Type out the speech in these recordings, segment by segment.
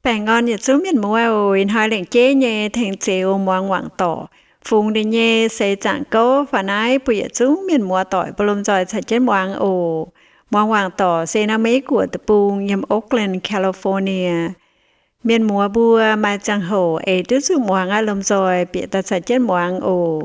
Baengh orn yietc zungv mienh muoz oc. Ih hnoi lengc jeiv nyei tengx Zeuz muangx wangc dorc, fungx ninh nyei seix zaangc gouv faaux naaiv bun yietc zungv mienh muoz doic mbuo lomh nzoih caux jienv muangx oc. Muangx wangc dorc se naaiv Meiv Guoqv deic-bung yiem Oakland, California. Mienh muoz mbuo maaih ziangh hoc eix duqv zuqc muangx aqv, lomh nzoih bieqc daaih caux jienv muangx oc.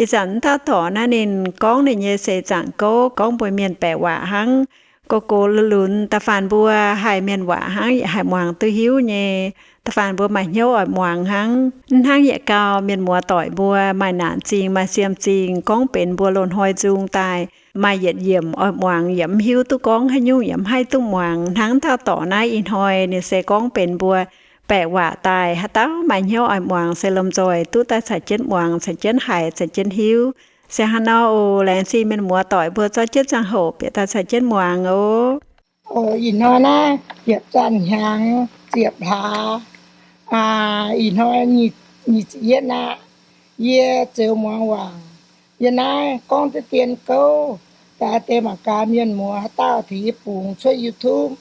Ih zanc wuov dauh dorc naaiv ninh gorngv ninh nyei seix zaangc gouv gorngv mbuox mienh baeqc waac hnangv, gox gox lunx lunx. Da'faanh mbuo haih mienh waac hnangv yaac haih muangx duqv hiuv nyei. Da'faanh mbuo maaih hnyouv oix muangx hnangv. Mv hnangv yietc gau mienh muoz doic mbuo maaih naanc zingh maaih siem zingh gorngv benx mbuo loz-hnoi nzung daaih maaih yietc yiemc oix muangx yaac mv hiuv duqv gorngv haaix nyungc, yaac mv haih duqv muangx. Hnangv dauh dorc naaiv ih hnoi ninh se gorngv benx mbuo baeqc waac daaih, haaix dauh maaih hnyouv oix muangx se lomh nzoih duqv daaih caux jienv muangx, caux jienv haiz, caux jienv hiuv. Se hnangv nor oc. Laengz zingh mienh muoz doic mbuo zorqv jienv ziangh hoc bieqc daaih caux jienv muangx oc. Ih hnoi naaiv ziepc zaanh hnyangx ziepc hlaax, ih hnoi nyic ziepc yietv aqv. Yie Zeuz muangx wangc. Yie naaiv gorngv duqv dien gouv daaih deix mangc gaax mienh muoz haaix dauh tengx yie bungx cuotv YouTube.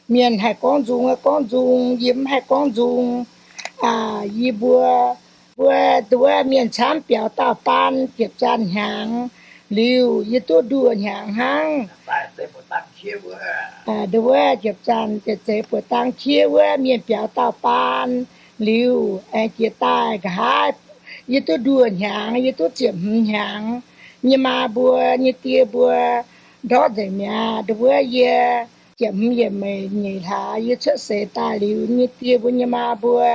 Mienh haih gorngv nzung gorngv nzung, yie mv haih gorngv nzung. Yie mbuo, mbuo nduov mienh camv biaux dauh baan ziepc zaanh hnyangx liuz, yie duqv nduoh hnyangx hnangv. Nduov ziepc zaanh zeiz buoz dang qiev wuov mienh biaux dauh baan liuz, aengx jiex daaih nqa'haav yie duqv nduoh hnyangx, yie duqv ziepc hmz hnyangx. Nyei maa mbuo, nyei die mbuo ndortv nzengc mi'aqv. Nduov yie ziepc hmz yietc meic nyeic hlaax yie cuotv seix daaih liuz, nyei die mbuo nyei maa mbuo,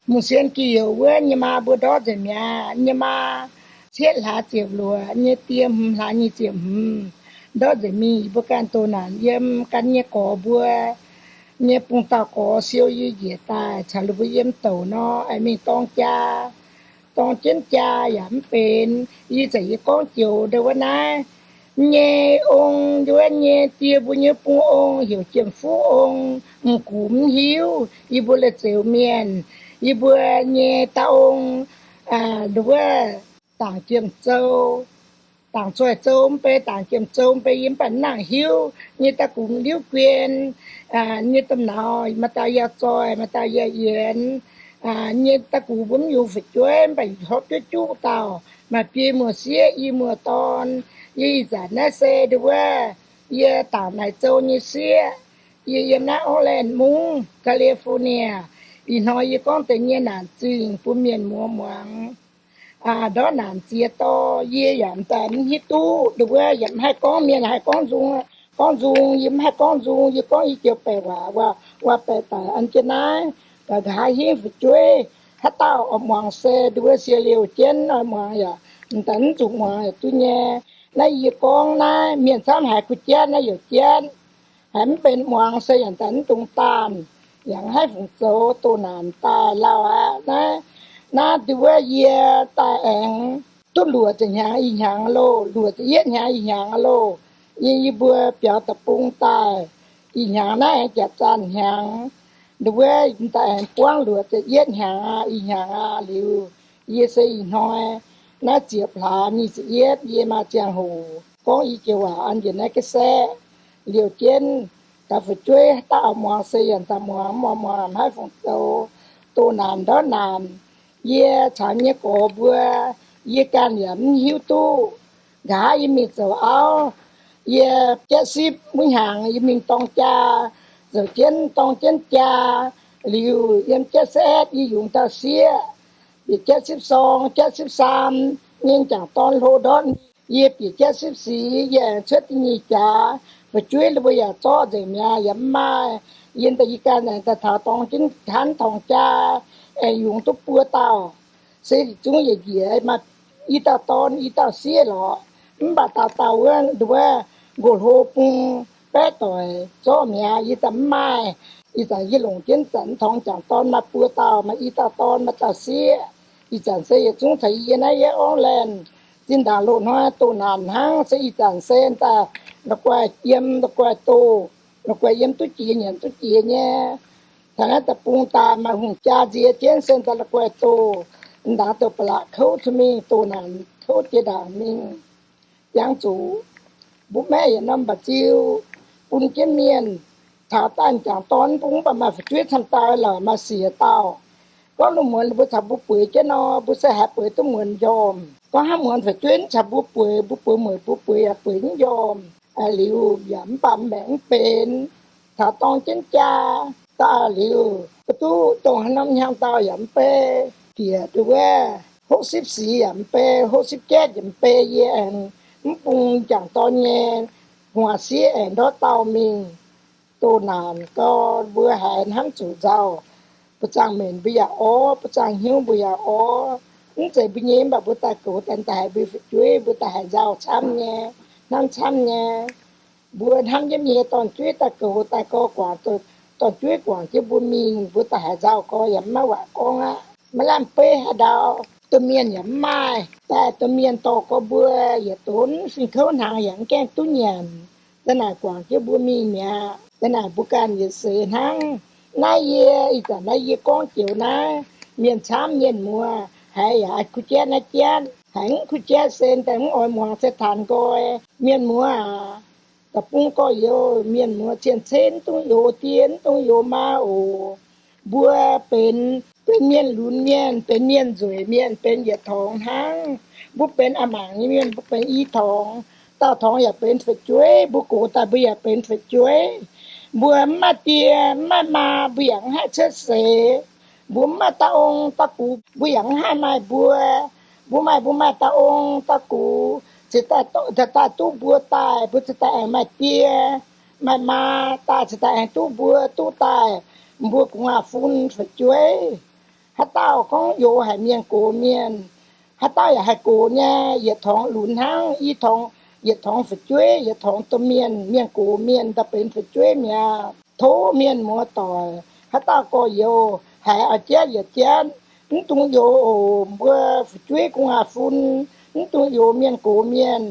mungz sien gih youc wuov nyei maa mbuo ndortv nzengc mi'aqv. Nyei maa cietv hlaax ziepc luoqc, nyei die hmz hlaax nyic ziepc hmz ndortv nzengc mingh. Yie mbuo ganh doh naanc yiem, gan nyei gorx mbuo nyei bung dauh gorx siou yie njiec daaih caux ninh mbuo yiem douc nor, aengx mingh dorng jaa, dorng jienv jaa yaac mv benx. Yie zanc yie gorngv joux ndau wuov naaiv nyei ong, ndau wuov nyei die mbuo nyei bung ong heuc Jiem Fuqv Ong, m'gux mv hiuv. Yie mbuo la'zeux mienh, yie mbuo nyei dauh ong, ndau wuov Dangc Jiem Zou, Dangc Zoih Zou mv bei, Dangc Jiem Zou mv bei, yie mv baac mv nangc hiuv. Nyei da'gux Liuv Guen, nyei domh nauz maaih dauh yauh Zoih, maaih dauh yauh Yienx. Nyei da'gux mbuo mv yungz fu'jueiv mv baac horpc jueiv juqv dauh, maaih biei muoz-sieqv, i muoz-dorn. Yie ih zanc naaiv se ndau wuov yie Dangc Naaic Zou nyei sieqv. Yie yiem naaiv Oakland mungv, California. Ih hnoi yie gorngv deix nyei naanc zingh bun mienh muoz muangx. Ndortv naanc ziex dorh yie yaac m'daaih mv hiuv duqv, ndau wuov yaac mv haih gorngv, mienh haih gorngv nzung, gorngv nzung, yie mv haih gorngv nzung. Yie gorngv i joux baeqc waac, waac baeqc daic an jienv naaiv, nqa'haav hingv fu'jueiv haaix dauh oix muangx se ndau wuov siou liouh jienv oix muangx yaac m'daaih mv zuqc muangx yaac duqv nyei. Naaiv yie gorngv naaiv mienh camv haiz kuh jienv naaiv youc jienv, haiz mv benx muangx se yaac m'daaih mv dungx daanh, yaac mv haih fungc zoux, doh naanc daaih lauh aqv. Naaiv, naaiv ndau wuov yie daaih aengx duqv luoqc ziepc hnyangx ih hnyangx loh, luoqc ziepc yietv hnyangx ih hnyangx loh. Yie, yie mbuo biaux deic-bung daaih ih hnyangx naaiv aengx ziepc zaanh hnyangx. Ndau wuov m'daaih aengx buangv luoqc ziepc yietv hnyangx aqv, ih hnyangx aqv. Liuz yie se ih hnoi naaiv ziepc hlaax nyic ziepc yietv, yie maaih ziangh hoc gorngv i joux waac an njiec naaiv ga'saeqv liouh jienv. Daaih fu'jueiv haaix dauh oix muangx se yaac daaih muangx, mv oix muangx mv haih fungc zoux, doh naanc ndortv naanc. Yie caux nyei gorx mbuo, yie ganh yaac mv hiuv duqv. Nqa'haav yie mingh zoux auv, yie jatv sipv wuov hnyangx yie mingh dorng jaa, zoux jienv dorng jienv jaa liuz, yiem jatv sipv yie yungz dauh sieqv. Bieqc jatv sipv sorng, jatv sipv saam, nyei m'jangc dorn hlo ndortv. Yie bieqc jatv sipv sic, yie aengx cuotv da'nyeic jaax. Fu'jueiv ninh mbuo yaac zorqv nzengc mi'aqv, yaac mv maaih. Yie daaih yie ganh aengx daaih taux dorng jienv hnangv torngx jaa, aengx yungz duqv buo dauh. Se yietc zungv yaac njiec maaih i dauh dorn i dauh sieqv lorqc. Mv baac dauh dauh wuov nduov nqox hlo bung baeqv doic zorqv mi'aqv, yie daaih mv maaih. Ih zanc yie longc jienv zanc torngx m'jangc dorn maaih buo dauh, maaih i dauh dorn maaih dauh sieqv. Ih zanc se yietc zungv caux yie naaiv yiem Oakland. Zinh ndaangc loz-hnoi doh naanc hnangv, se ih zanc se daaih la'guaih yiem la'guaih doh, la'guaih yiem duqv jiex nyanc duqv jiex nyei. Taux naaiv deic-bung daaih maaih hungh jaa nzie jienv se daaih la'guaih doh, ndaangc doh ba'laqc kouv cuotv mingh, doh naanc kouv jiex ndaangc mingh. Jangx zuqc mbuo maeqv yietc norm mba'ziu bun jienv mienh Taux daaih m'jangc dorn mv bung mv baac maaih fu'jueiv camv dauh lorqc, maaih siec dauh. Gorngv lungh muonz ninh mbuo caux mbuo bueix jienv nor, mbuo se haiz bueix duqv muonz njormh. Gorngv hnangv muonz fu'jueiv mv caux mbuo bueix, mbuo bueix mueic mbuo bueix yaac bueix mv njormh. Aa, liuz yaac mv baac maengc mv benx, taux dorng jienv jaa daaih liuz, mv duqv dongh haaix norm hnyangx-daauh yaac mv bei, diex nduov wuov, hopv sipv sic yaac mv bei, hopv sipv jatv yaac mv bei, yie aengx mv bung m'jangc dorn nyei gu'nguaaz-sieqv aengx ndortv dauh mingh doh naanc gau, mbuo haiz hnamv zuqc nzauh. Buoz-zaangc menc mbuo yaac orv, buoz-zaangc hnyouv mbuo yaac orv. Mv zeiz mbuo nyei mv baac mbuo daaih goux daaih, daaih haiz mbuo fu'jueiv, mbuo daaih haiz nzauh camv nyei, hnamv camv nyei. Mbuo hnamv jienv mienh nyei dorn-jueiv daaih goux daaih gau, guangc, dorn-jueiv guangc jienv mbuo mingh, mbuo daaih haiz nzauh gau yaac mv maaih waac gorngv aqv. Maiv lamh beiv haaix ndau, domh mienh yaac mv maaih. Daaih domh mienh dorh gau mbuo yietc donx fing kouv hnaangx yaac mv gaengh duqv nyanc. Da'naaic guangc jienv mbuo mingh mi'aqv. Da'naaic mbuo ganh yietc seix hnangv. Naaiv yie ih zanc naaiv yie gorngv joux naaiv, mienh camv mienh muoz haiz yaac kuh jatv naaiv jatv, haiz mv kuh jatv se daaih mv oix muangx se taanx nqoi. Mienh muoz aac, da'bung gorx-youz, mienh muoz cien-ceqv mv dungx youx die mv dungx youx maa oc. Mbuo benx, benx mienh lunx mienh, benx mienh nzueic mienh, benx yietc torngx hnangv. Mbuo benx a'mangc nyei mienh, mbuo benx i torngx, daauh torngx yaac benx fu'jueiv. Mbuo gox daaih mbuo yaac benx fu'jueiv. Mbuo mv maaih die mv maaih maa, mbuo yaac mv haih cuotv seix. Mbuo mv maaih dauh ong dauh gux, mbuo yaac mv haih maaih mbuo. Mbuo maaih, mbuo maaih dauh ong dauh gux, cingx daaih, daaih duqv mbuo daaih, mbuo cingx daaih aengx maaih die maaih maa daaih, cingx daaih aengx duqv mbuo duqv daaih mbuo gu'nguaaz-fun fu'jueiv. Haaix dauh gorngv youz haic mienh gox mienh, haaix dauh yaac haih gox nyei. Yietc torngx lunx hnangv, i torngx, yietc torngx fu'jueiv, yietc torngx domh mienh, mienh gox mienh daaih benx fu'jueiv mi'aqv. Tov mienh muoz-doic, haaix dauh gorx-youz haiz oix jatv yietc jatv, mv dungx youz oc. Mbuo fu'jueiv gu'nguaaz-fun mv dungx youz mienh gox mienh.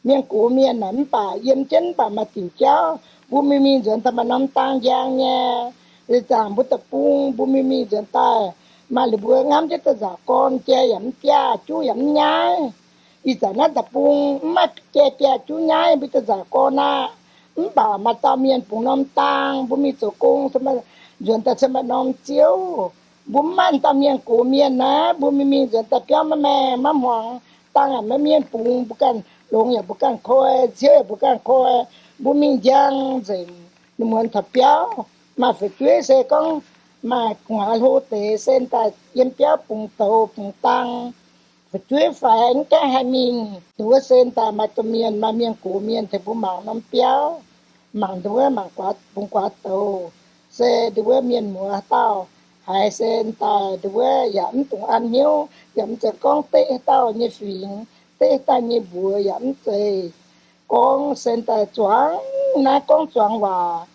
Mienh gox mienh naaic mv baac yiem jienv mv baac maaih diuc jauv, mbuo mingh mingh nzuonx daaih maaih norm dang njang nyei. Ih zanc mbuo deic-bung mbuo mingh mingh nzuonx daaih, maaih ninh mbuo ngamv jienv da'nzauc gorn, jai yaac mv biaav, juv yaac mv nyaiv. Ih zanc naaiv deic-bung mv maaih jai biaav juv nyaiv, mbuo da'nzauc gorn aqv. Mv baac maaih dauh mienh bungx norm dang, mbuo mingh zoux gong nzuonx daaih se maaih norm ziouv. Mbuo mv maaih dauh mienh gox mienh naaiv, mbuo mingh mingh nzuonx daaih biauv maiv maengh maiv hmuangx, dang yaac maiv mienh bungx, mbuo ganh longx yaac mbuo ganh koi, ciouv yaac mbuo ganh koi. Mbuo mingh njang nzengc, ninh muonz taux biauv, maaih fu'jueiv se gorngv maaih gu'nguaaz hlo deix se daaih yiem biauv bungx douz bungx dang. Fu'jueiv faix mv gaengh haih mingh. Nduov se daaih maaih domh mienh, maaih mienh gox mienh tengx mbuo mangc norm biauv, mangc nduov, mangc bungx guaax douz. Se nduov mienh muoz haaix dauh haiz se daaih nduov yaac mv dungx an hnyouv, yaac mv zeiz gorngv deqv haaix dauh nyei fingx, deqv haaix dauh nyei mbuox yaac mv zeiz. Gorngv se daaih zuangx naaiv gorngv zuangx waac.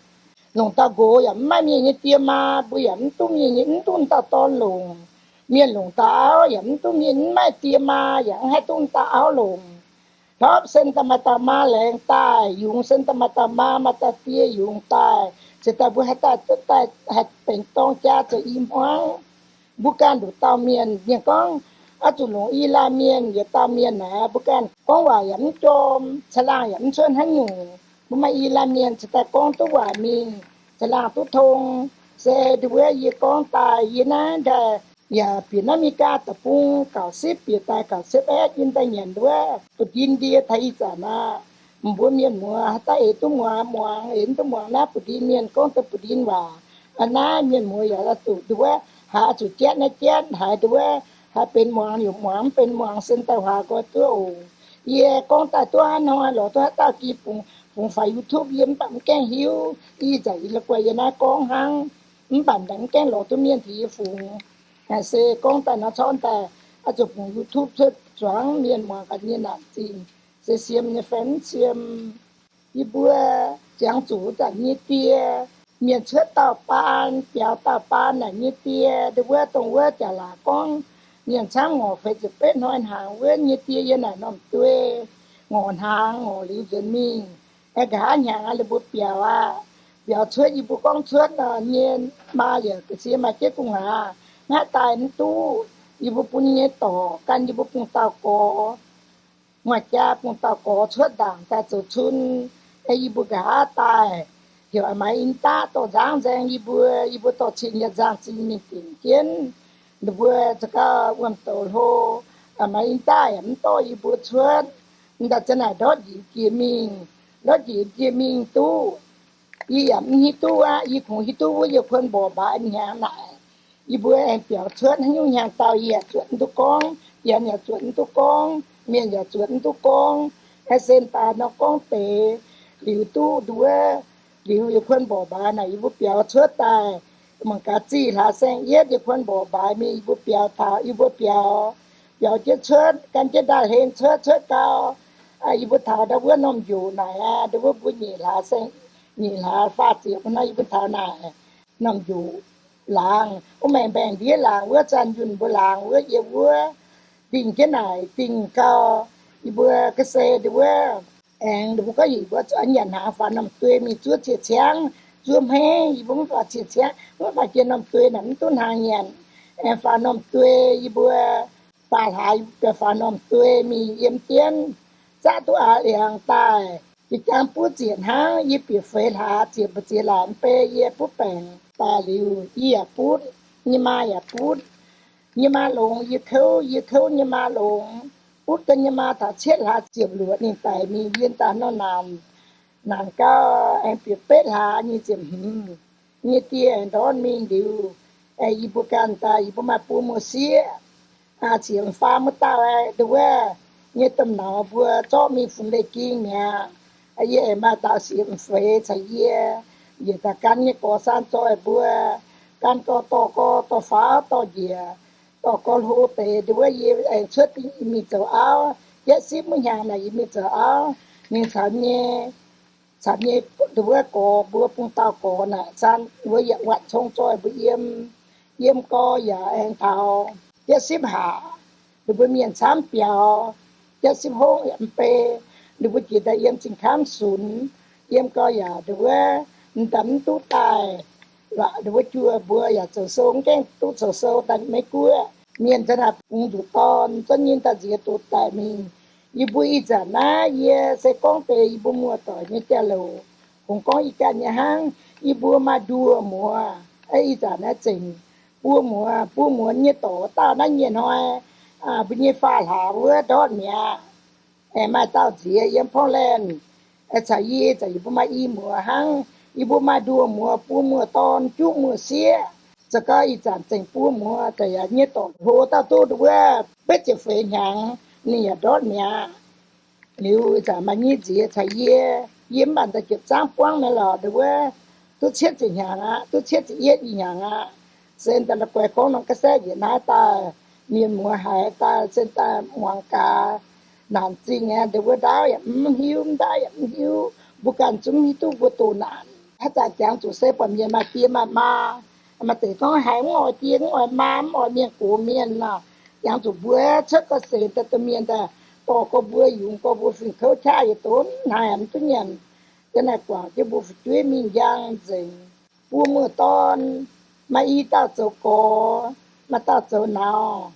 Longc dauh nqox yaac mv maaih mienh nyei die maa, mbuo yaac mv duqv mienh nyei, mv duqv dauh dorn longc. Mienh longc dauh auv yaac mv duqv mienh, mv maaih die maa yaac mv haih duqv dauh auv longc. Hlopv se daaih maaih dauh maa laengz daaih, yungz se daaih maaih dauh maa, maaih dauh die yungz daaih, cingx daaih mbuo haaix dauh duqv daaih haih benx dorng jaa zoux i hmuangv. Mbuo ganh nduqc dauh mienh, mienh gorngv, oix zuqc longc i laanh mienh, yietc dauh mienh naaic, mbuo ganh gorngv waac yaac mv jorm, caangh laangh yaac mv cuotv hnangv nyungc. Mbuo maaih i laanh mienh cingx daaih gorngv duqv waac mingh, caangh laangh duqv tong. Se nduov yie gorngv daaih yie naaiv daaih yaac bieqc naaiv Meigaa deic-bung gauh sipv, bieqc daaih gauh sipv aeqv, yie daaih nyanc nduov buoz-ndin ndie taux ih zanc aqv. Mbuo mienh muoz haaix dauh eix duqv muangx muangx, eix mv duqv muangx naaiv buoz-ndin mienh gorngv deix buoz-ndin waac. Aa, naaiv mienh muoz yaac oix zuqc nduov, haiz oix zuqc jatv naaiv jatv, haiz nduov, haiz benx muangx yaac muangx, mv benx muangx se daaih huaax nqoi duqv oc. Yie gorngv daaih duqv hnangv nor, lorz duqv haaix dauh gi fungx, fungx faaux YouTube yie mv baac mv gaengh hiuv. Ih zanc yie la'guaih yie naaiv gorngv hnangv, mv baac mv gaengh lorz duqv mienh tengx yie fungx. Naaic se gorngv daaih nor corc daaih oix zuqc fungx YouTube cuotv zuangx mienh muangx gaax nyei naanc zingh, se siem nyei fai mv siem. Yie mbuo ziangx zuqc zanc nyei die, mienh cuotv dauh baan, biaux dauh baan naaic nyei die, nduov wuov dongh wuov jaax-laatc gorngv, mienh camv ngorc feix ziepc betv hnoi hnaangx wuov nyei die yiem naaic norm duei, ngorc hnaangx ngorc liuz nzuonx mingh. Aengx nqa'haav hnyangx aqv, ninh mbuo biaux aqv. Biaux cuotv yie mbuo gorngv cuotv nor nyei maa yaac ga'sie maaih jienv gu'nguaaz, mv haih daaih mv duqv. Yie mbuo bun nyei dorc gan yie mbuo bungx dauh gorx, nguaaic jaa bungx dauh gorx cuotv ndaangc daaih zoux cun. Yie mbuo nqa'haav daaih Heuc maaih in daaih dorh nzangv nzaeng yie mbuo, yie mbuo dorh cing yaac nzangv zingh mingh dingc jienv. Ninh mbuo za'gengh wuom-douz hlo, maaih in daaih yaac mv dorh yie mbuo cuotv. M'daaih zanc naaic ndortv njiec jiex mingh, ndortv njiec jiex mingh duqv. Yie yaac mv hiuv duqv aqv. Yie kungx hiuv duqv wuov yietc kuon mborqc mbaaix hnyangx naaic, yie mbuo aengx biaux cuotv haaix nyungc hnyangx-daauh yie yaac zuotc mv duqv gorngv, janx yaac zuotc mv duqv gorngv, mienh yaac zuotc mv duqv gorngv. Aengx sen daaih nor gorngv deix liuz duqv nduov, liuz yietc kuon mborqc mbaaix naaic yie mbuo biaux cuotv daaih, mangc gaax zih hlaax saeng-yietv yietc kuon mborqc mbaaix mingh yie mbuo biaux taux, yie mbuo biaux, biaux jienv cuotv, gan jienv ndaaih hlen cuotv, cuotv gau, yie mbuo taux ndau wuov normh njoqc naaic aqv, ndau wuov mbuo nyeic hlaax saeng, nyeic hlaax faah ziepc nor yie mbuo taux naaic normh njoqc laangz, wuov maengx mbaengx ndiev laangz wuov, zanh yunh mbuo laangz wuov, yiem wuov dingh jienv naaic dingh gau, yie mbuo ga'sie ndau wuov aengx ninh mbuo gorngv heuc mbuo zuqc nyanc hnaangx faaux normh duei mingh zuov cie ciangv, zuov hmeiv. Yie mbuo mv faaux cie ciangv, mv faaux jiex normh duei naaic mv duqv hnaangx nyanc. Aengx faaux normh duei, yie mbuo faah hlaax yie mbuo biaux faaux normh duei mingh yiem jienv, zaqv duqv aax liangx daaih. Jiex jangx butv ziec hnangv, yie bieqc feix hlaax ziec mbu'ziex laaic mv bei yie butv baengc daaih liuz, yie yaac butv, nyei maa yaac butv. Nyei maa longx yie kouv, yie kouv nyei maa longx. Butv daaih nyei maa taux cietv hlaax ziepc luoqc ninh daic mingh, yie daaih nor naanc, naanc gau, aengx bieqc betv hlaax nyei ziepc hmz, nyei die aengx ndortv mingh liuz, yie mbuo ganh daaih yie mbuo maaih buo muoz-sieqv, ziepc faam muoz dauh, ndau wuov nyei domh nauz mbuo zorqv mingh funx leiz-ging mi'aqv. Yie aengx maaih dauh siepv feix caux yie, njiec daaih gan nyei gorx saan zoih mbuo, gan gorx dorh gorx dorh faaux dorh njiec, dorh gorx hlo deix, ndau wuov yie aengx cuotv dingh yie mingh zoux auv. Jaiv sipv wuov hnyangx naaic yie mingh zoux auv, ninh caux nyei, caux nyei ndau wuov gorx mbuo bung dauh gorx naaic saan mbuo yaac watc cong zoih mbuo yiem. Yiem gau yaac aengx taux jaiv sipv haac, ninh mbuo mienh camv biaux, jaiv sipv hongv yaac mv bei, ninh mbuo jiex daaih yiem zinh kamv sunx. Yiem gau yaac ndau wuov m'daaih mv duqv daaih, ndau wuov juoh mbuo yaac zoux sou mv gaengh duqv zoux sou daaih Meiv Guoqv. Mienh za'naaic bungx nzuqc dorn zorqv nyei daaih nziex doqc daic mingh. Yie mbuo ih zanc naaiv yie se gorngv deix yie mbuo muoz-doic nyei jauv-louc, kungx gorngv yie ganh nyei hnangv. Yie mbuo maaih nduoh muoz, ih zanc naaiv zengc buo muoz, buo muoz nyei dorc dauh naaiv nyei hnoi, mbuo nyei faah hlaax wuov ndortv mi'aqv. Aengx maaih dauh nziex yiem Portland, caux yie, caux yie mbuo maaih i muoz hnangv. Yie mbuo maaih nduoh muoz, buo muoz dorn, juqv muoz sieqv. Za'gengh ih zanc zengc buo muoz, za'gengh yaac nyei dorc hlo dauh duqv ndau wuov betv ziepc feix hnyangx, ninh yaac ndortv mi'aqv. Liuz ih zanc maaih nyei nziex caux yie, yie mv baac daaih jiepc zaangv buangv mi'aqv lorqc, ndau wuov duqv cietv ziepc hnyangx aqv, duqv cietv ziepc yietv hnyangx aqv. Se daaih la'guaih gorngv norm ga'saeqv njiec naaiv daaih, mienh muoz haiz daaih se daaih muangx gaax, naanc zingh aqv. Ndau wuov ndaauv yaac mv hiuv, ndaauv yaac mv hiuv, mbuo ganh zungv mv hiuv duqv mbuo doqc naanc. Haaix zanc jangx zuqc se buatc mienh maaih die maaih maa, maaih deix gorngv haiz mv oix die, mv oix maa, mv oix mienh gox mienh nor, jangx zuqc mbuo cuotv ga'sie daaih domh mienh daaih dorh gorx mbuo, yungz gorx mbuo, fingx kouv qaqv yietc donv haaix mv duqv nyanc. Yiem naaiv guangc jienv mbuo fu'jueiv mingh njang nzengc. Buo muoz-dorn, maaih i dauh zoux gorx, maaih dauh zoux nauz.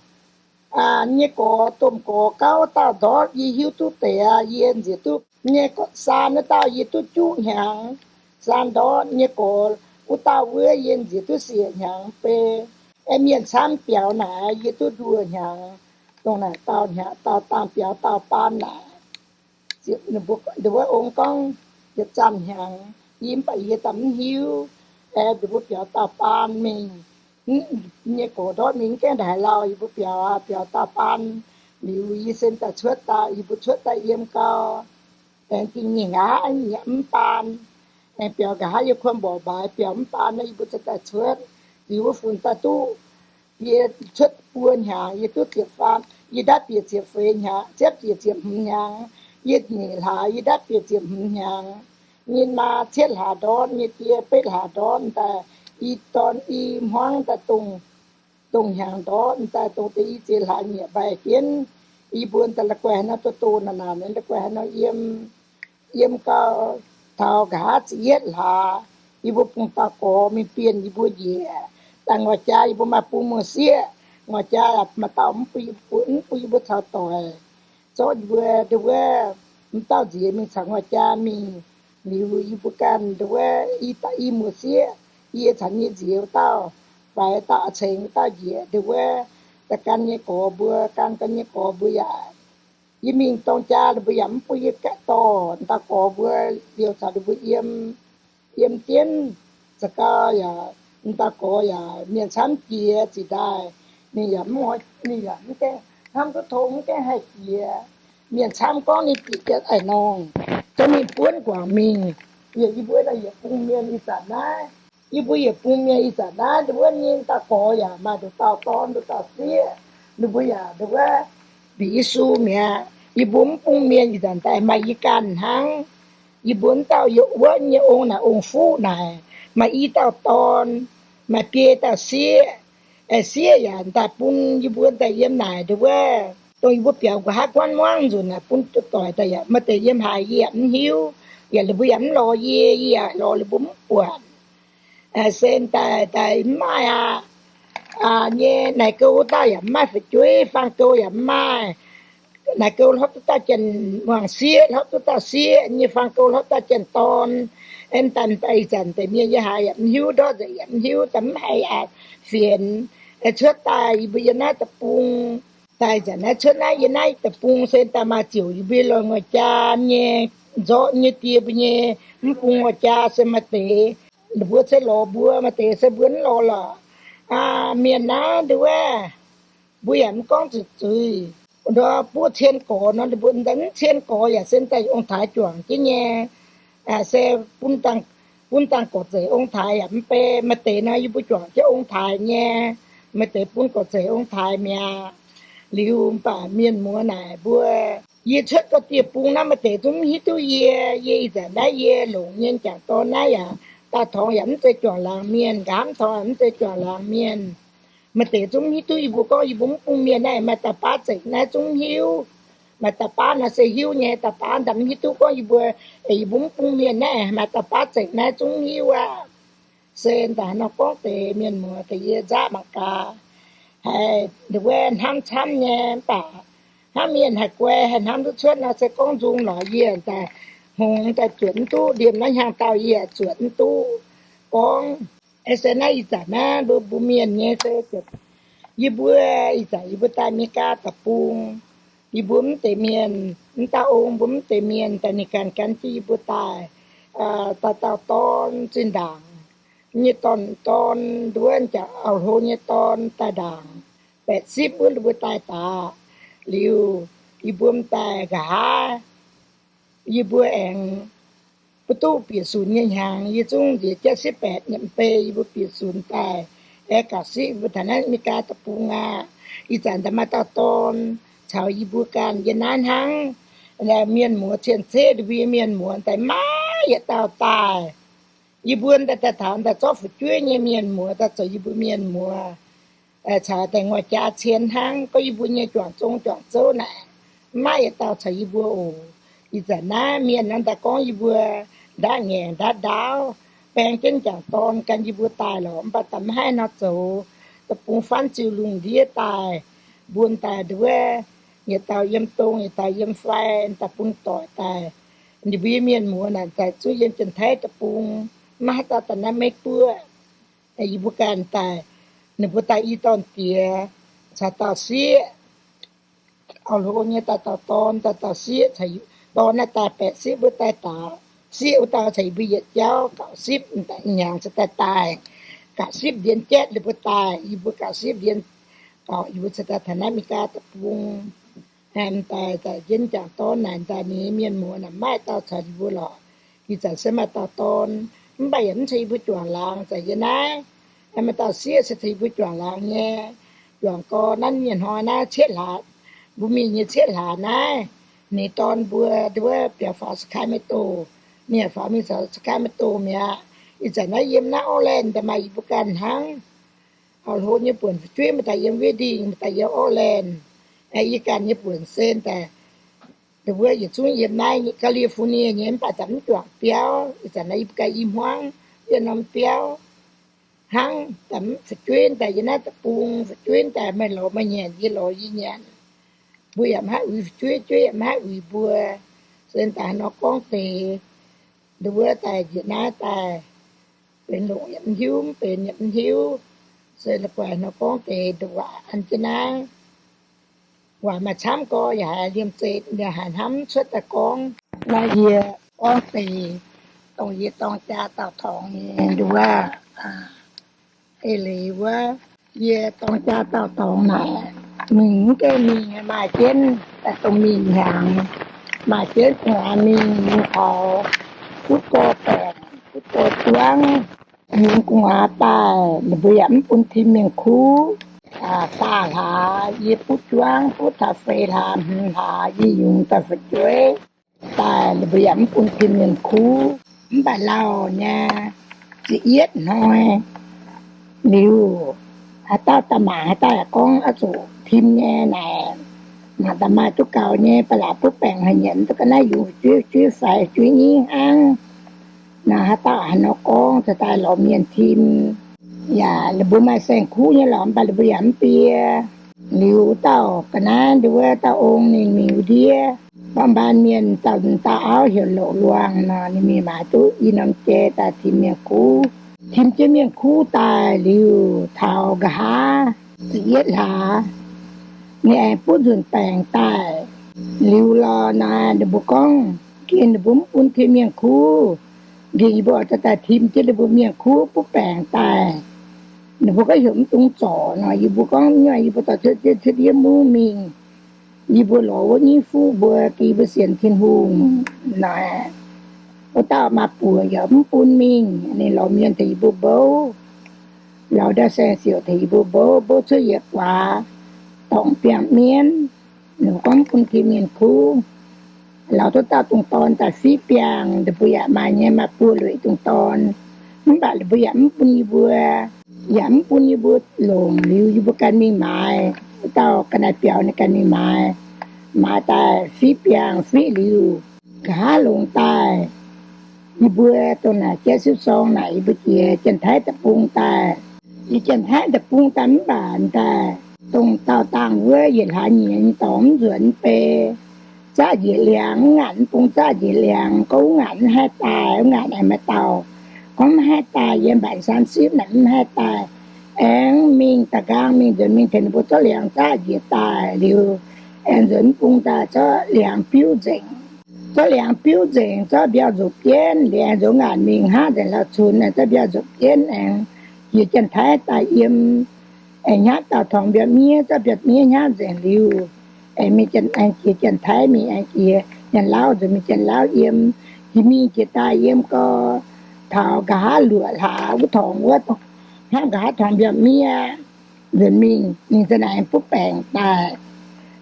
Nyei gorx, domh gorx gauh dauh ndortv yie hiuv duqv deix aqv. Yie nziex duqv nyei gorx saan wuov dauh yie duqv juqv hnyangx, saan ndortv. Nyei gorx wuov dauh wuov yie nziex duqv siec hnyangx bei. Aeqv, mienh camv biaux naaic yie duqv nduoh hnyangx, dongh naaic dauh hnyangx, dauh dangh biaux dauh baan naaic. Wuov ong gorngv yietc zanh hnyangx, yie mv baac yie daaih mv hiuv. Aeqv, ninh mbuo biaux dauh baan mingh, nyei gorx ndortv mingh mv gaengh ndaaih haaix lauh, yie mbuo biaux, biaux dauh baan liuz, yie se daaih cuotv daaih, yie mbuo cuotv daaih yiem gau, aengx dingh nyei nqa'haav nyiec mv baan, aengx biaux nqa'haav yie kuon mborqc mbaaix biaux mv baan nor, yie mbuo ziouc daaih cuotv. Liuz wuov funx daaih duqv yie cuotv buo hnyangx, yie duqv ziepc faam, yie ndaatv bieqc ziepc feix hnyangx, ziepc, ziepc hmz hnyangx. Yie nyeic hlaax, yie ndaatv bieqc ziepc hmz hnyangx. Nyei maa cietv hlaax ndortv, nyei die betv hlaax ndortv daaih, i dorn i hmuangv daaih dongh, dongh hnyangx ndortv daaih, dongh deix i ziex hlaax nyiec mbaih jienv. Yie mbuo daaih la'guaih haaix nor doh doh naanc naanc, la'guaih haaix nor yiem. Yiem gau, taux nqa'haav ziepc yietv hlaax, yie mbuo bungx dauh gorx mingh bienh yie mbuo njiec. Daaih ngoic jaa yie mbuo maaih buo muoz-sieqv, ngoic jaa maaih dauh mv bun yie mbuo caux doic, zorqv yie mbuo ndau wuov, m'dauh nziex mingh caux ngoic jaa mingh. Liuz yie mbuo ganh nduov wuov, i muoz-sieqv, yie caux nyei nziez wuov dauh, faix dauh cengx dauh njiec nduov wuov, da'gan nyei gorx mbuo, gan ga'nyei gorx mbuo yaac, yie mingh dorng jaa ninh mbuo yaac mv bun yie gaeqv dorh. M'dauh gorx mbuo liouh caux ninh mbuo yiem, yiem jienv, za'gau yaac m'dauh gorx yaac mienh camv jiex zic daaih, ninh yaac mv, ninh yaac mv gaengh hnamv duqv tong, mv gaengh haih jiex. Mienh camv gorngv ninh jiex jienv a'nongh, zorqv mingh buonv guangc mingh. Yie, yie mbuo yietc bung mienh ih zanc naaiv, yie mbuo yietc bung mienh ih zanc naaiv, nduov wuov nyei dauh gorx yaac maaih nduqc dauh dorn, nduqc dauh sieqv. Ninh mbuo yaac nduov wuov mbic Yesu mi'aqv. Yie mbuo mv bung mienh ih zanc daaih maaih yie ganh hnangv. Yie mbuo wuov dauh yie wuov nyei ong naaic, ong fuqv naaic, maaih i dauh dorn, maaih biei dauh sieqv. Sieqv yaac daaih bun yie mbuo daaih yiem naaic nduov wuov, dongh yie mbuo biaux nqa'haav guanv muangv nzunc naaic bun doic daaih yaac maaih deix yiem haaix yie yaac mv hiuv. Yaac ninh mbuo yaac mv lorz yie, yie yaac lorz ninh mbuo mv buatc. Se daaih daaih mv maaih aqv. Nyei naaic gouv wuov dauh yaac mv maaih fu'jueiv, faang gouv yaac mv maaih. Naaic gouv hlopv duqv dauh janx-muangz sieqv, hlopv duqv dauh sieqv nyei, faang gouv hlopv dauh janx-dorn. Aengx daaih ih zanc deix mienh yie haiz yaac mv hiuv, ndortv nzengc yaac mv hiuv, daaih mv haiz aqv. Fienx cuotv daaih yie mbuo yiem naaiv deic-bung, daaih zanc naaiv cuotv naaiv yiem naaiv deic-bung se daaih maaih ziouc yie mbuo loz-nguaaz jaa nyei, nzorqv nyei die mbuo nyei, mv bung nguaaz jaa se maaih deix, ninh mbuo se lorz mbuo, maaih deix se mbuo mv lorz lorqc. Mienh naaiv nduov wuov, mbuo yaac mv gorngv zuqc zuiz. Ndortv buov cien gorx nor, ninh mbuo daaih mv cien gorx yaac se daaih ong-taaix juangc jienv nyei. Se bun dangh gorc zeic ong-taaix yaac mv bei. Maaih deix nor yie mbuo juangc jienv ong-taaix nyei, maaih deix bun gorc zeic ong-taaix mi'aqv. Liuz mv baac mienh muoz naaic mbuo, yie cuotv gau dieh bung naaiv maaih deix zungv mv hiuv duqv yie. Yie ih zanc naaiv yie longc nyei jangc dorn naaiv yaac, daaih torngx yaac mv zeiz juangc laangz mienh, nqa'haav torngx yaac mv zeiz juangc laangz mienh. Maaih deix zungv mv hiuv duqv yie mbuo gorngv yie mbuo mv bung mienh naaiv, maaih dauh baav zengc naaiv zungv hiuv. Maaih dauh baav naaiv se hiuv nyei, dauh baav daaih mv hiuv duqv gorngv yie mbuo, yie mbuo mv bung mienh naaiv, maaih dauh baav zengc naaiv zungv hiuv aqv. Se daaih nor gorngv deix mienh muoz deix yie nzaqv mangc gaax, haiz nduov wuov hnamv camv nyei. Mv baac hnangv mienh haih guai haih hnamv duqv cuotv nor se gorngv nzung lorqc, yie daaih hngongx daaih zuotc mv duqv, liemh naaiv hnyangx-daauh yie zuotc mv duqv gorngv. Se naaiv ih zanc naaiv mbuo mbuo mienh nyei se, yie mbuo ih zanc yie mbuo daaih America deic-bung, yie mbuo mv deix mienh, mv dauh ong mbuo mv deix mienh daaih ninh ganh gan jienv yie mbuo daaih, dauh dauh dorn zinh ndaangc nyei dorn, dorn nduov jangc auv-hlo nyei dorn daaih ndaangc, baeqc sipv wuov mbuo daaih daaih. Liuz yie mbuo m'daaih nqa'haav, yie mbuo aengx mv duqv bieqc sunx nyei hnyangx, yie zungv nziex jatv sipv baeqc nyiemc bei yie mbuo bieqc sunx daaih, aengx gauh sipv yie mbuo taux naaiv America deic-bung aqv. Ih zanc daaih maaih dauh dorn caux yie mbuo ganh yiem naaiv hnangv. Mienh muoz cien-ceqv, ninh mbuo nyei mienh muoz daaih maiv yietc dauh daaih. Yie mbuo daaih daaih taux daaih zorqv fu'jueiv nyei mienh muoz daaih zoux yie mbuo mienh muoz, caux daaih nguaaz jaa cien hnangv. Gorngv yie mbuo nyei juangc zong juangc zouv naaic, maiv yietc dauh caux yie mbuo oc. Ih zanc naaiv mienh nor daaih gorngv yie mbuo ndaauv ngaengc ndaauv ndaauv, baeng jienv jangc dorn gan yie mbuo daaih lorqc, mv baac daaih maiv haih nor zoux. Deic-bung faanv ziux lungh ndiev daaih, mbuo daaih nduov, yietc dauh yiem dong, yietc dauh yiem fai, daaih bun doic daaih. Ninh mbuo mienh muoz naaic daaih zuqc yiem Janx-Taiv deic-bung, maiv haaix dauh daaih naaiv Meiv Guoqv. Yie mbuo ganh daaih, ninh mbuo daaih i dorn diex caux dauh sieqv, auv-hlo nyei daaih dauh dorn, daaih dauh sieqv, dorn naaiv daaih baeqc sipv wuov daaih daaih, sieqv wuov dauh caux yie mbuo yietc jauv gauh sipv hnyangx cingx daaih daaih. Gauh sipv ndienx jatv ninh mbuo daaih, yie mbuo gauh sipv ndienx gauh, yie mbuo cingx daaih taux naaiv America deic-bung. Daaih, daaih jienv jangc dorn naaic, daaih ninh mienh muoz naaic maiv dauh caux yie mbuo lorqc. Ih zanc se maaih dauh dorn, mv baac yaac mv caux yie mbuo juangc laangz, za'gengh yiem naaiv. Maaih dauh sieqv se caux yie mbuo juangc laangz nyei. Juangc gau naaiv mienh hnoi naaiv cietv hlaax, mbuo mingh nyei cietv hlaax naaiv, ninh dorn mbuo nduov biaux faaux Sacramento, ninh yaac faaux mingh caux Sacramento mi'aqv. Ih zanc naaiv yiem naaiv Oakland daaih maaih yie mbuo ganh hnangv. Auv-hlo nyei buonc fu'jueiv maaih daaih yiem Redding, maaih daaih yiem Oakland. Yie ganh nyei buonc se daaih, nduov yietc zungv yiem naaiv California nyei, mv baac daaih mv juangc biauv. Ih zanc naaiv yie mbuo ganh i hmuangv yie norm biauv hnangv. Daaih mv fu'jueiv daaih yiem naaiv deic-bung, fu'jueiv daaih meih lorz meih nyanc, yie lorz yie nyanc. Mbuo yaac maiv haih uix fu'jueiv, jueiv yaac maiv haih uix mbuo. Se daaih nor gorngv deix Nduov daaih njiec naaiv daaih, benx longc yaac mv hiuv, mv benx yaac mv hiuv. Se la'guaih nor gorngv deix nduov waac an jienv naaiv. Waac maaih camv gorx yaac haiz liemh zeih yaac haiz hnamv cuotv daaih gorngv. Naaiv yie gorngv deix dongh yie dorng jaa dauh torngx nyei nduov waac. Eix leiz wuov, yie dorng jaa dauh dorngx naaic, mingh mv gaengh mingh maaih jienv daaih dongh mingh hnyangx, maaih jienv gu'nguaaz mingh, mingh taux butv gorx baengc, butv gorx juangv, yungz gu'nguaaz daaih, ninh mbuo yaac mv bun tim mienh kuv. Faah hlaax yie butv juangv, butv taux feix hlaax, hmz hlaax yie yungz daaih fu'jueiv daaih, ninh mbuo yaac mv bun tim mienh kuv. Mv baac lauh nyei ziepc yietv hnoi liuz, haaix dauh daaih mangc, haaix dauh yaac gorngv oix zuqc tim nyei naaic. Mangc daaih maaih duqv gaux nyei, ba'laqc butv baengc haaix nyanc duqv ga'naaiv yungz fu'jueiv, fu'jueiv faix, fu'jueiv nyingv hnangv. Naaiv haaix dauh haaix nor gorngv, cingx daaih lorz mienh tim. Yaac ninh mbuo maaih saeng-kuv nyei lorqc, mv baac ninh mbuo yaac mv biei. Liuz dauh ga'naaiv nduov wuov dauh ong ninh mingh wuov ndiev, baan-baan mienh dauh, dauh auv heuc Louc Luangh nor, ninh mingh maaiz duqv i norm jai daaih tim mienh kuv. Tim jienv mienh kuv daaih liuz, taux nqa'haav ziepc yietv hlaax, ninh aengx butv nzunc baengc daaih. Liuz lorh naaic ninh mbuo gorngv, gengh ninh mbuo mv bun tim mienh kuv. Gengh yie mbuo oix daaih tim jienv ninh mbuo mienh kuv butv baengc daaih. Ninh mbuo gorngv heuc mv dungx zorc nor, yie mbuo gorngv, nyei yie mbuo dorh cuotv, cuotv yiem mungv mingh. Yie mbuo lorz wuov nyeiv fuqv mbuo, gengh yie mbuo sienx Tin-Hungh naaic, wuov dauh maa-buoc yaac mv bun mingh. Ninh lorz mienh tengx yie mbuo mbouv, lorz ndau saeng-siouc tengx yie mbuo mbouv, mbouv cuotv yietc guaax, dorngc biangh mienv. Ninh gorngv mv bun tim mienh kuv. Lorz duqv dauh dungz dorn daaih fiqv biangh, ninh mbuo yaac maaih nyei, maaih buo lueic dungz dorn. Mv baac ninh mbuo yaac mv bun yie mbuo, yaac mv bun yie mbuo longc. Liuz yie mbuo ganh mingh maaiz, dauh ga'naaiv biaux ninh ganh mingh maaiz. Maaiz daaih fiqv biangh fiqv liuz, nqa'haav longx daaih, yie mbuo dongh naaic jaiv sipv sorng naaic, yie mbuo jiex Janx-Taiv deic-bung daaih. Yie Janx-Taiv deic-bung daaih mv baac daaih, dongh daauh dangh wuov yietc hlaax nyeic dorngx mv nzuonx mv bei, zaqv njiec liangx, mv ngaanc mv bung zaqv njiec liangx, gorngv mv ngaanc mv haih daaih, mv ngaanc aengx maaih dauh gorngv mv haih daaih, yiem mbac saam sipv naaic mv haih daaih. Aengx mingh da'nqaang mingh nzuonx mingh tengx ninh mbuo zorqv liangx zaqv njiec daaih liuz, aengx nzuonx mv bung daaih zorqv liangx biuv nzengc. Zorqv liangx biuv nzengc, zorqv mbiauh nzopc jienv liuz, aengx nzuonx ngaanc mingh hnangv nzengc hlauv-cunx, zorqv mbiauh nzopc jienv aengx jiex Janx-Taiv daaih yiem. Aengx hnyangx dauh torngx mbiauh miev, zorqv mbiauh miev hnyangx nzengc liuz, aengx mingh, aengx jiex Janx-Taiv mingh, aengx jiex Janx-Lauv, nzuonx mingh Janx-Lauv yiem. Jiex mingh jiex daaih yiem gau, taux nqa'haav luoqc hlaax wuov torngx wuov, hnangv nqa'haav torngx mbiauh miev, nzuonx mingh, ninh za'naaic butv baengc daaih.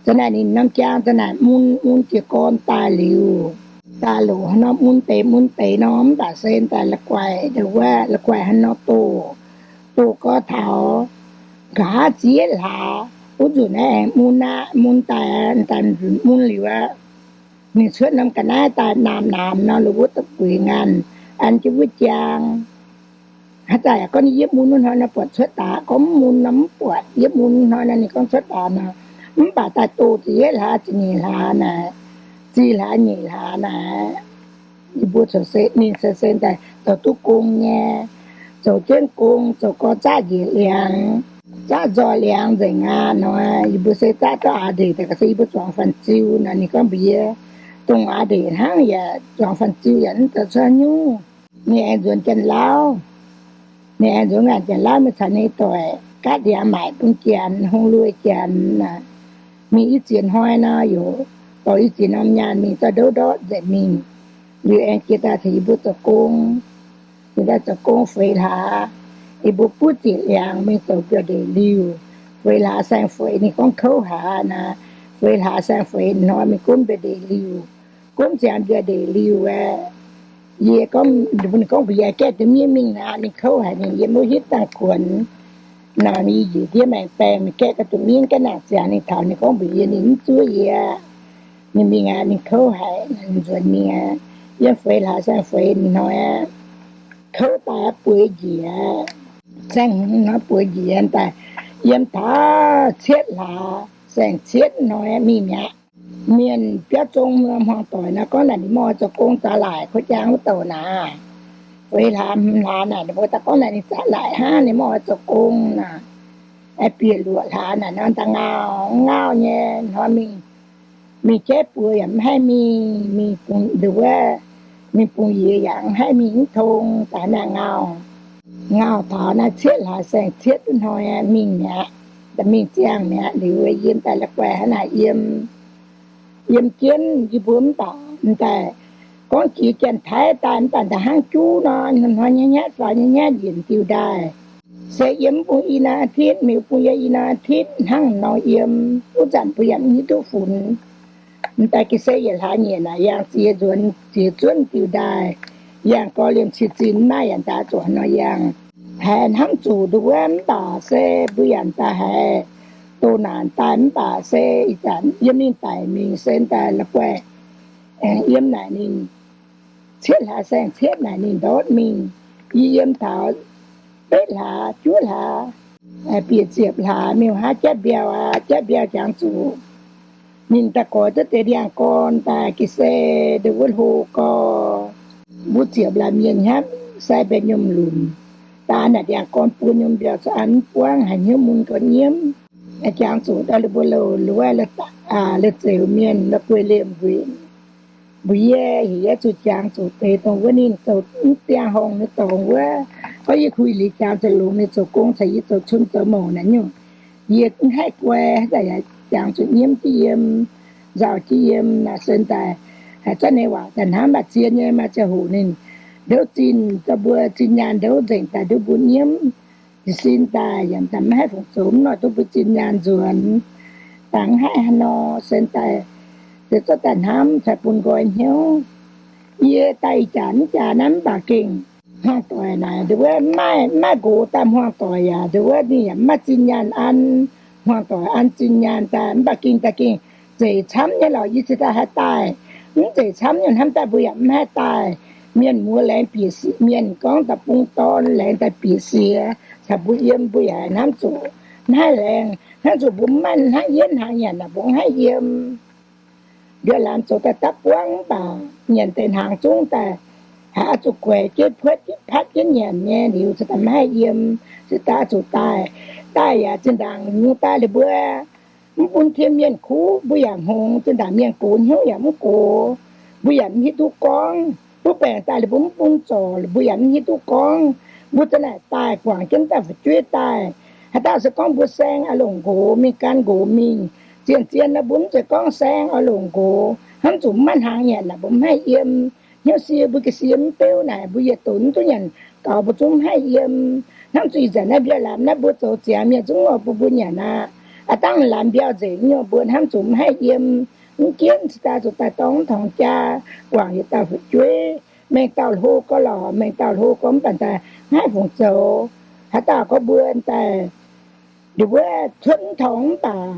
Za'naaic ninh norm jaang za'naaic mun, mun jiez gorn daaih liuz, daaih loc haaix nor mun deix mun deix nor, mv baac se daaih la'guaih, wuov la'guaih haaix nor doh, doh gorx taux nqa'haav ziepc yietv hlaax wuov nzunc naaiv aengx mun aqv. Mun daaih, daaih nzunc mun liuz aqv, ninh cuotv norm ga'naaiv daaih naamh naamh nor, la'wuov da'bueix ngaanh an jienv wuov jaang. Haaix zanc gorngv ninh yietv mun wuov hnoi nor buatc cuotv daaih, gorngv mv mun nor mv buatc. Yietv mun hnoi nor ninh gorngv cuotv daaih nor, mv baac daaih doh ziepc yietv hlaax, ziepc nyeic hlaax naaic, ziepc hlaax nyeic hlaax naaic, yie mbuo zoux se ninh se se daaih zoux duqv gong nyei, zoux jienv gong zoux gorx zaqv njiec liangx, zaqv nzoih liangx nzengc aqv nor, yie mbuo se zaqv duqv aax ndeic daaih, se yie mbuo zuangx fan-ziu nor. Ninh gorngv mbuox yie, dongh aax ndeic hnangv yaac zuangx fan-ziu yaac mv zoux cuotv nyungc. Ninh aengx nzuonx Janx-Lauv, ninh aengx nzuonx ngaanc Janx-Lauv mingh caux ninh doic gaatv ndiangx maaic bun Janx, hungh lui Janx. Mingh i ziex hnoi nor, yaac dorh i ziex norm nyaanh mingh zorqv ndouv ndortv nzengc mingh. Liuz aengx jiex daaih tengx yie mbuo zoux gong. Jiex daaih zoux gong feix hlaax, yie mbuo butv ziepc liangx mingh zoux mbiauh ndeic liuh. Feix hlaax saeng-feix ninh gorngv kouv haic naaic. Feix hlaax saeng-feix hnoi mingh gunv mbiauh ndeic liuh. Gunv ziangx mbiauh ndeic liuh aeqv, yie gorngv, ninh gorngv mbuox yie, gaeqv duqv miev mingh naaic, ninh kouv haic, ninh yiem wuov hitv dangh kuonx. Nor yie njiec ndiev maengx baengh mingh gaeqv gau duqv miev, gaeqv nangc ziangx ninh taux, ninh gorngv mbuox yie ninh mv zuov yie. Ninh mingh aqv, ninh kouv haic, nzuonx mingh aqv. Yiem feix hlaax saeng-feix hnoi aqv, kouv daaih bueix njiec. Saeng-hmz hnoi bueix njiec daaih, yiem taux cietv hlaax saeng-cietv hnoi mingh mi'aqv. Mienh biauv zong hmuangv doic nor gorngv naaic ninh mv oix zoux gong, zaqc laaic kuv jaang wuov douc naaic. Feix hlaax hmz hlaax naaic ninh mbuo daaih gorngv naaic ninh zaqc laaic hnangv, ninh mv oix zoux gong naaic. Bieqc luoqc hlaax naaic nor daaih ngauh ngauh nyei hnoi mingh, mingh jaiv buoz yaac mv haih mingh, mingh bungx nduov, mingh bungx yiex yaac mv haih mingh mv tong, daaih naaic ngauh. Ngauh taux naaiv cietv hlaax saeng-cietv duqv hnoi mingh mi'aqv, mingh ziangh mi'aqv. Liuz yiem daaih la'guaih hnangv naaic yiem, yiem jienv yie mbuo mv baac m'daaih gorngv jiex Janx-Taiv daaih mv baac daaih hnangv juv nor, hnoi nyaiv nyaiv faaux nyaiv nyaiv njiec diuh ndaaih. Se yiem mv bung i norm อาทิตย์, mingh mv bung yiem i norm อาทิตย์ hnangv nor yiem. Wuov zanc mbuo yaac mv hiuv duqv funx. M'daaih ga'sie yietc hlaax nyieqc naaic yangh ziex nzuonx ziex zuonv diuh ndaaih, yangh gorx liemh cie zinh maiv yaac daaih zuqc nor yangh. Haiz hnamv zuqc nduov wuov mv baac se mbuo yaac daaih haiz doh naanc daaih mv baac se ih zanc yiem ninh daic mingh se daaih la'guaih aengx yiem naaic ninh cietv hlaax saeng-cietv naaic ninh ndortv mingh. Yie yiem taux betv hlaax juov hlaax, bieqc ziepc hlaax mingh haav jatv mbiauh aqv. Jatv mbiauh jangx zuqc ninh daaih goix duqv deix ndiangx-gorn daaih ga'sie nduov wuov hlo gorx. Mbuo ziepc laaix mienh hnyapv sai mbenc nyomc lunc, daaih naaic ndiangx-gorn buo nyomc mbiauh zuqc an mv buangv, haiz hnyouv mun gorx nyiemv. Jangx zuqc daaih ninh mbuo louh luov, leiz-zeix mienh la'guaih liemh wuic. Mbuo yie heuc yie zuqc jangx zuqc deix dongh wuov ninh zoux mv ziangh horngh nyei dorngx wuov. Gorngv yie kuh liuz jangx zuqc longx ninh zoux gong caux yie zoux cun zoux mouc naaic nyungc, yie mv haih guai, haaix zanc yaac jangx zuqc nyiemv jienv yiem, nzauh jienv yiem naaic se daaih haiz zanc nyei waac daaih hnamv mv baac zien nyei maaih ziangh hoc ninh ndouv zinh, zoux mbuo zinh nyaanh ndouv nzengc daaih nduov mbuo nyiemv. Jiez sin daaih yaac daaih mv haih fungc zoux mv noic duqv mbuo zinh nyaanh nzuonx. Dangx haih haaix nor se daaih, se zorqv daaih hnamv caux bun nqoi hnyouv. Yie daaih ih jaax mv jaax naaiv mv baac gengh hmuangv doic naaic nduov wuov mv maaih nqox daaih hmuangv doic yaac nduov wuov ninh yaac mv maaih zinh nyaanh an. Hmuangv doic an zinh nyaanh daaih mv baac gengh daaih gengh zeic camv nyei lorqc. Yie cingx daaih haih daaih, mv zeic camv nyei hnamv daaih mbuo yaac mv haih daaih. Mienh muoz laengz bieqc siex, mienh gorngv da'bung dorn laengz daaih bieqc siex caux mbuo yiem, mbuo yaac hnamv zuqc mv haih laengz, hnamv zuqc mbuo mv maaih hnangv yienv hnaangx nyanc naaic mbuo mv haih yiem. Mbiauz laamz zoux daaih dapv buangv mv baac nyanc deix hnaangx zungv daaih haiz oix zuqc guaix jienv puotv jienv patv jienv nyanc nyei liuz cingx daaih mv haih yiem, cingx daaih oix zuqc daaih. Daaih yaac zinh ndaangc nyungc daaih liuz mbuo mv bun tien mienh kuv, mbuo yaac hngongx, zinh ndaangc mienh gox hnyouv yaac mv gox, mbuo yaac mv hiuv duqv gorngv. Mbuo baengc daaih liuz mbuo mv bun zorc, mbuo yaac mv hiuv duqv gorngv. Mbuo za'naaic daaih guangc jienv daaih fu'jueiv daaih. Haaix dauh se gorngv mbuo saeng oix longc nqox mingh gan nqox mingh, zien-zien nor mbuo mv zeiz gorngv saeng oix longc nqox, hnamv zuqc mv maaih hnaangx nyanc naaic mbuo mv haih yiem. Hnyouv sie mbuo ga'sie mv beuv naaic mbuo yietc donx mv duqv nyanc gaux mbuo zungv mv haih yiem. Hnamv zuqc ih zanc naaiv mbiauz laamz naaiv mbuo zoux ziangx mienh zungv oix bun mbuo nyanc aqv. Aav dangh laamz mbiauz nzengc nyei mbuo hnamv zuqc mv haih yiem. Mv jienv cingx daaih zuqc daaih dorng mv torngx jaa, guangc yietc dauh fu'jueiv, mengh dauh hlo gorx lorqc, mengh dauh hlo gorx mv baac daaih mv haih fungc zoux. Haaix dauh gorngv mbuo daaih nduov wuov cuotv mv torngx mv baac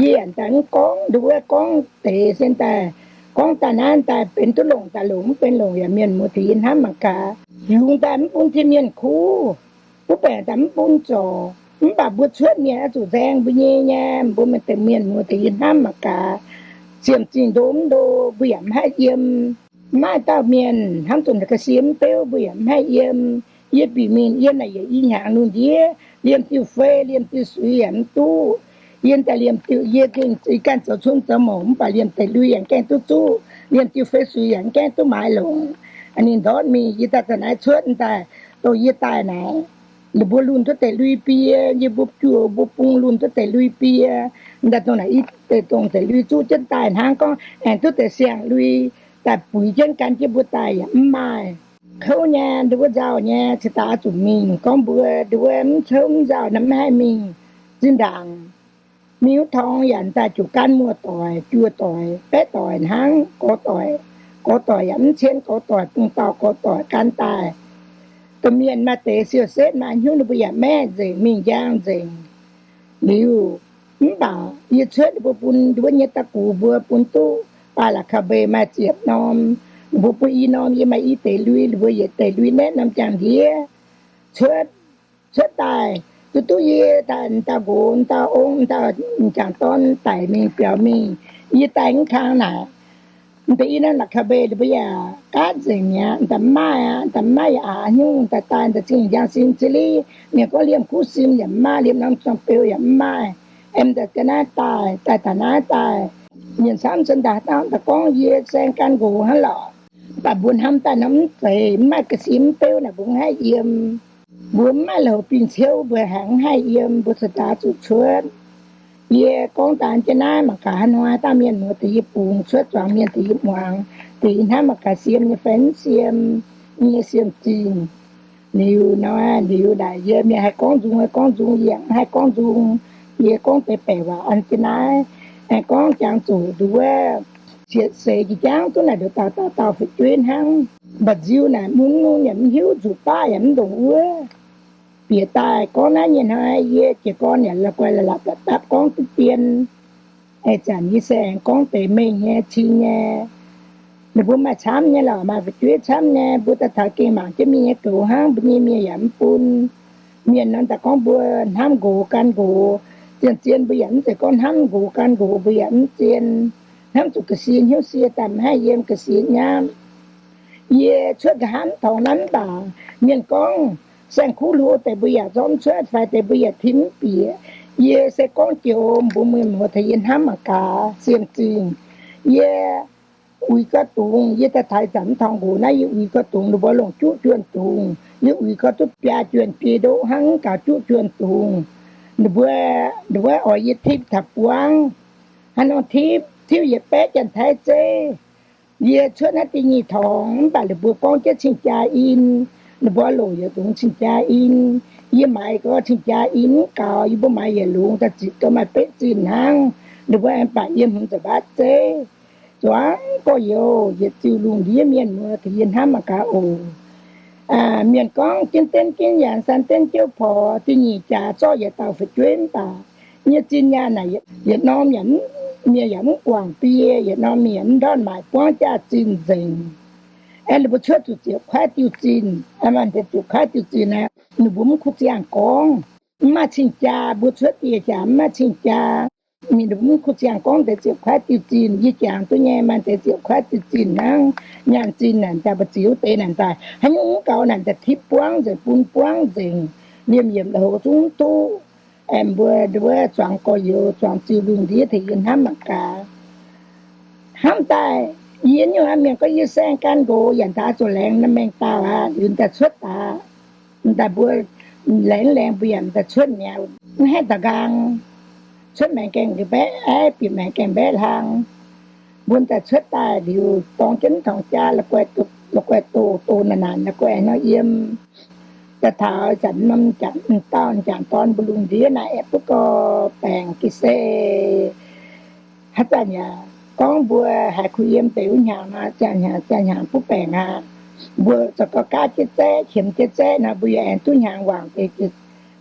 yie yaac daaih mv gorngv, nduov wuov gorngv deix se daaih, gorngv daaih naaiv daaih benx duqv longc daaih longc, mv benx longc yaac mienh muoz tengx yie hnamv mangc gaax. Yungz daaih mv bun tien mienh kuv, mv baengc daaih mv bun zorc, mv baac mbuo cuotv mienh oix zuqc nzaeng mbuo nyei nyei, mbuo mienh tengx mienh muoz tengx yie hnamv mangc gaax. Ziemx zingh ndo mv ndo mbuo yaac mv haih yiem. Maaih dauh mienh hnamv zuqc ga'sie mv beuv mbuo yaac mv haih yiem. Yie bieqc mingh yiem naaic yietc i hnyangx lungh ndiev, liemh diuh fei liemh diuh suiz yaac mv duqv. Yiem daaih liemh diuh yie gengh ganh zoux cun zoux mouc mv baac liemh deix lui yaac mv gaengh duqv zuqv, liemh diuh fei suiz yaac mv gaengh duqv maaiz longc. Ninh ndortv mingh yie daaih za'naaiv cuotv daaih, dongh yie daaih naaic, ninh mbuo lunh duqv deix lui biei, yie mbuo juoh mbuo bung lunh duqv deix lui biei. Daaih dongh naaic i deix dongh deix lui zuqv jienv daaih hnangv, gorngv aengx duqv deix siang-lui daaih buix jienv gan jienv mbuo daaih yaac mv maaih. Kouv nyei, nduov wuov nzauh nyei, cingx daaih oix zuqc mingh. Gorngv mbuo nduov wuov mv kouv mv nzauh naaiv mv haih mingh. Zinh ndaangc mingh wuov torngx yaac daaih juqc gaanv muoz-doic, juoh doic, baeqv doic hnangv, gorx doic, gorx doic yaac mv cien gorx doic, bung dauh gorx doic gan daaih. Domh mienh maaih deix siou-setv maaih hnyouv ninh mbuo yaac maeqv nzengc, mingh njang nzengc. Liuz, mv baac yie cuotv ninh mbuo bun nduov nyei da'gux mbuo bun duqv baaih la'kauv mbeix maaih ziepc norm. Ninh mbuo bun i norm, yie maaih i deix lui, ninh mbuo yietc deix lui naeqv norm jangx-ndiev. Cuotv, cuotv daaih, duqv duqv yie daaih, dauh nqox, dauh ong, dauh m'jangc dorn daic mingh biaux mingh. Yie daaih mv kang naaic, deix i naaiv la'kapv mbei ninh mbuo yaac gaatv nzengc mi'aqv. Daaih mv maaih aqv, daaih mv maaih yaac aav nyungc daaih daaih daaih zingh njang sin ziex li. Mienh gorngv liemh kuv sim yaac mv maaih, liemh norm ziangh beu yaac mv maaih. Aengx daaih ga'naaiv daaih, daaih taux naaiv daaih, mienh camv zunc daaih dauh daaih gorngv yie saeng gan nqox hnangv lorqc. Mv baac mbuo hnamv daaih nor mv zeiz, mv maaih ga'sie mv beuv naaic mbuo mv haih yiem. Mbuo mv maaih la'houc bingh ciouv mbuo haih mv haih yiem, mbuo caux daaih zuqc cuotv. Yie gorngv daaih jienv naaiv mangc gaax haaix hnoi dauh mienh muoz deix yie bungx cuotv zuangx mienh deix yie muangx, deix yie hnamv mangc gaax siem nyei fai mv siem, nyei siem zingh. Liuz nor, liuz naaic yie mienh haih gorngv nzung, haih gorngv nzung, yie mv haih gorngv nzung. Yie gorngv deix baeqc waac an jienv naaiv, aengx gorngv jangx zuqc nduov wuov, sieqv seix jiex jangv duqv naaic nduov dauh dauh dauh fu'jueiv hnangv. Mba'nziu naaic mun mun yaac mv hiuv, nzuqc baav yaac mv ndongc wuov. Bieqc daaih gorngv naaiv nyei hnoi yie jiez gorn yaac la'guaih la'lapc dapv gorngv duqv dien. Aengx zanc yie se aengx gorngv deix mengh nyei cing nyei. Ninh mbuo maaih camv nyei lorqc, maaih fu'jueiv camv nyei, mbuo daaih taux gengh mangc jienv mienh nyei goux hnangv, mbuo nyei mienh yaac mv bun. Mienh nor daaih gorngv mbuo hnamv nqox gan nqox. Zien-zien mbuo yaac mv zeiz gorngv hnamv nqox gan nqox, mbuo yaac mv zien. Hnamv zuqc ga'sie hnyouv sie daaih mv haih yiem ga'sie nyamv. Yie cuotv nqa'haav mv tongx naaiv mv baac mienh gorngv saeng-kuv hlo deix mbuo yaac zorqv mv cuotv fai deix mbuo yaac tim mv bieqc. Yie se gorngv joux mbuo mienh muoz taux yie hnamv mangc gaax siem zingh. Yie uix gau dungz, yie daaih taux zanc mv tongx nqox naaiv yie uix gau dungz, ninh mbuo longc juqv juonh dungz. Yie uix gau duqv biaa juonh biei ndoqv hnangv gaux juqv juonh dungz. Ninh mbuo, ninh mbuo oix yie tipv taux buangv. Haaix nor tipv? Tiuv yietc baeqv janx-taiv zeiv. Yie cuotv naaiv da'nyeic tongx mv baac ninh mbuo gorngv jienv cing-jaa in. Ninh mbuo longc yietc dungz cing-jaa in. Yie maaiz gau cing-jaa in mv gaux, yie mbuo maaiz yietc lungz daaih ziqc gau maaih betv zinh hnangv. Ninh mbuo aengx baeqc yie hmz nza'batv zeiv. Zuangx gorx-youz yietc ziuh lungh ndiev mienh muoz taux yie hnamv mangc gaax oc. Mienh gorngv jienv denv jienv yaanx san denv jiouv porx, da'nyeic jaax zorqv yietc dauh fu'jueiv mv baac nyei zinh nyaanh naaic yietc norm yaac mv, mienh yaac mv guangc biei, yietc norm mienh yaac mv ndortv maaic buangv jaax-zinh nzengc. Aeqv, ninh mbuo cuotv zuqc ziepc kuaaiv diuh zinh, maaih deix ziepc kuaaiv diuh zinh aqv, ninh mbuo mv kuv ziangh gorngv. Mv maaih cing-jaa, mbuo cuotv dieh jaax mv maaih cing-jaa. Mingh ninh mbuo mv kuv ziangh gorngv deix ziepc kuaaiv diuh zinh. Yie jangx duqv nyei, maaih deix ziepc kuaaiv diuh zinh hnangv. Nyaanh zinh naaic daaih mbu'ziex deix naaic daaih haaix nyungc mv gaux naaic daaih tipv buangv nzengc, bun buangv nzengc, liemh yiemc la'houx zungv mv duqv. Aeqv, mbuo, mbuo zuangx gorx-youz, zuangx ziuh lungh ndiev taux yie hnamv mangc gaax. Hnamv daaih, yie nyungc mienh gorngv yie saeng gan nqox yaac daaih zuqc laengz maengh dauh aqv. Liuz daaih cuotv daaih, daaih mbuo laengz laengz mbuo yaac daaih cuotv mi'aqv, mv haih daaih nqaang. Cuotv maengx gaengh mbaeqv aiv, bieqc maengx gaengh mbaeqv hlang. Mbuo daaih cuotv daaih liuz dorng jienv tongx jaa, la'guaih doh, doh naanc naanc, la'guaih nor yiem. Daaih taux zanc norm dauh m'jangc dorn mbuo lungh ndiev naaic aeqv, butv gau baengc ga'sie. Haaix zanc yaac gorngv mbuo haiz kuh yiem deix wuov hnyangx nor, ziangh hnyangx, ziangh hnyangx butv baengc aqv. Mbuo zoux gau gaav jienv zaeqv, qiemx jienv zaeqv nor, mbuo yaac aengx duqv hnyangx wangc deix,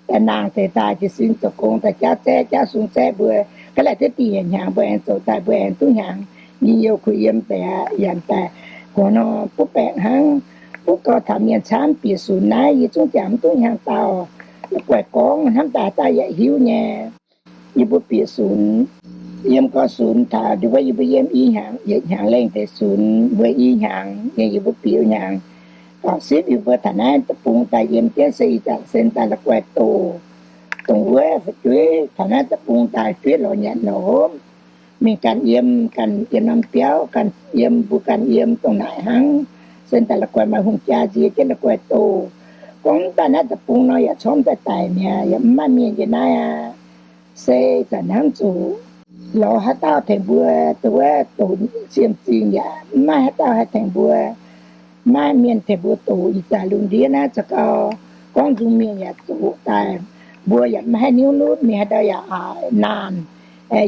daaih nangh deix daaih jiez sin zoux gong daaih jaauv zaeqv, jaauv sung zaeqv mbuo. Ga'naaiv deix dingh yietc hnyangx mbuo aengx zoux daaih, mbuo aengx duqv hnyangx njien-youh kuh yiem deix aqv. Yaac daaih gox nor butv baengc hnangv. Butv gau taux mienh camv bieqc sunx naaiv, yie zungv jangx mv duqv hnyangx dauh. La'guaih gorngv hnamv daaih daaih yaac hiuv nyei. Yie mbuo bieqc sunx, yiem gau sunx taux ndongc wuov yie mbuo yiem i hnyangx, yietc hnyangx lengh deix sunx, mbuo i hnyangx nyei yie mbuo bieqc hnyangx. Gauh sipv yie mbuo taux naaiv deic-bung daaih yiem jienv se ih zanc sen daaih la'guaih doh. Dongh wuov fu'jueiv taux naaiv deic-bung daaih jueiv lorz nyanc lorz hopv, mingh ganh yiem, ganh yiem norm biauv, ganh yiem, mbuo ganh yiem dongh naaic hnangv. Sen daaih la'guaih maaih hungh jaa nzie jienv la'guaih doh. Gorngv daaih naaiv deic-bung nor yaac cormv daaih daic mi'aqv, yaac mv maaih mienh yiem naaiv aqv. Se zanc hnamv zuqc lorz haaix dauh tengx mbuo, dongh wuov doqc siem zingh yaac mv maaih haaix dauh haih tengx mbuo. Maiv mienh tengx mbuo doqc ih zanc lungh ndiev naaiv za'gau, gorngv nzung mienh yaac zoqc daaih, mbuo yaac maiv haih niuv nutv, mingh haaix ndau yaac aac naanh.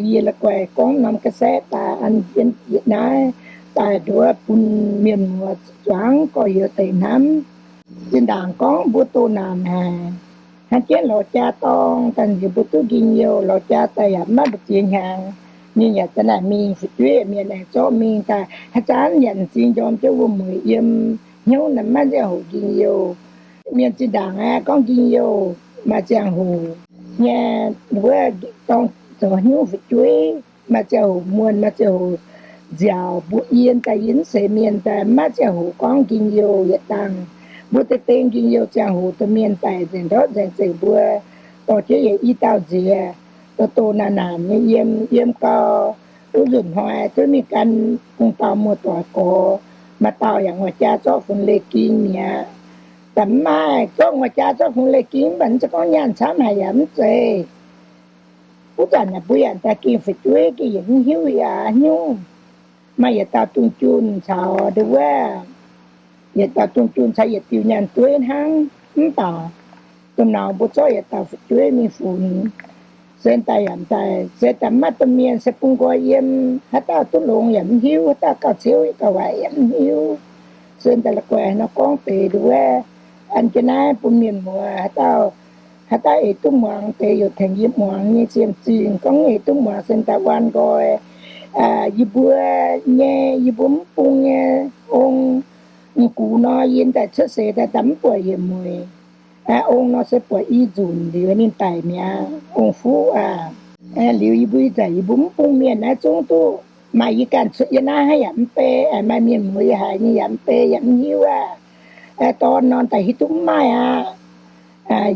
Yie la'guaih gorngv norm ga'saeqv daaih an jienv yietc naaiv daaih nduov bun mienh muoz zuangx gorx-youz deix hnamv. Zinh ndaangc gorngv mbuo doh naanc haic, hnangv jienv lorz jaa dorng daaih nziex mbuo duqv njien-youh, lorz jaa daaih yaac maiv mbu'ziex hnyangx. Mienh yaac za'naaic mingh, fu'jueiv mienh aengx zorqv mingh daaih, haaix zanc yaac m'zing njorm jienv wuom-mueic yiem, hnyouv naaiv maiv ziangh hoc njien-youh. Mienh zinh ndaangc aeqv, gorngv njien-youh maaih ziangh hoc nyei, wuov dorng zoux hnyouv fu'jueiv. maaih ziangh hoc muonh, maaih ziangh hoc nziaauc. Mbuo yiem daaih yie mv seix mienh daaih maiv maaih ziangh hoc gorngv njien-youh yietc dangh. Mbuo deix deix njien-youh ziangh hoc dongh mienh daic nzengc ndortv nzengc zengc mbuo dorh jienv yietc i dauh nziex, doh doh naanc naanc nyei yiem, yiem gau, wuov nzunc hnoi duqv mingh gan bung dauh muoz-doic gorx, maaih dauh yaac nguaix jaa zorqv fungx leiz-ging mi'aqv. Daaih mv maaih zorqv nguaix jaa zorqv fungx leiz-ging mv baac mv zeiz gorngv nyaanh camv haic yaac mv zeiz. Wuov zanc naaic mbuo yaac daaih gengh fu'jueiv gengh yietc mv hiuv yaac hnyouv. Maaih yietc dauh dungz junh caux nduov wuov, yietc dauh dungz junh caux yietc diuh nyaanh dueiv hnangv. Mv baac domh nauz mbuo zorqv yietc dauh fu'jueiv mingh funx. Se daaih yaac daaih, se daaih mv maaih domh mienh, se bun nqoi yiem, haaix dauh duqv longx yaac mv hiuv, haaix dauh gauh ciouv gauh waaic yaac mv hiuv. Se daaih la'guaih nor gorngv deix nduov wuov, an jienv naaiv bun mienh muoz, haaix dauh, haaix dauh eix duqv muangx deix, youc tengx yie muangx nyei siem zingh. Gorngv eix duqv muangx se daaih waan nqoi. Yie mbuo nyei, yie mbuo mv bung nyei ong, gux nor yie daaih cuotv seix daaih daaih mv buatc yietc mueic. Ong nor se buatc i nzunc liuz ninh daic mi'aqv, ong fuqv aqv. Liuz yie mbuo ih zanc yie mbuo mv bung mienh naaiv zungv duqv maaih yie ganh cuotv yie naaiv hnangv yaac mv bei, maaih mienh muoz yie haiz nyei yaac mv bei yaac mv hiuv aqv. Dorn nor daaih hiuv duqv mv maaih aqv.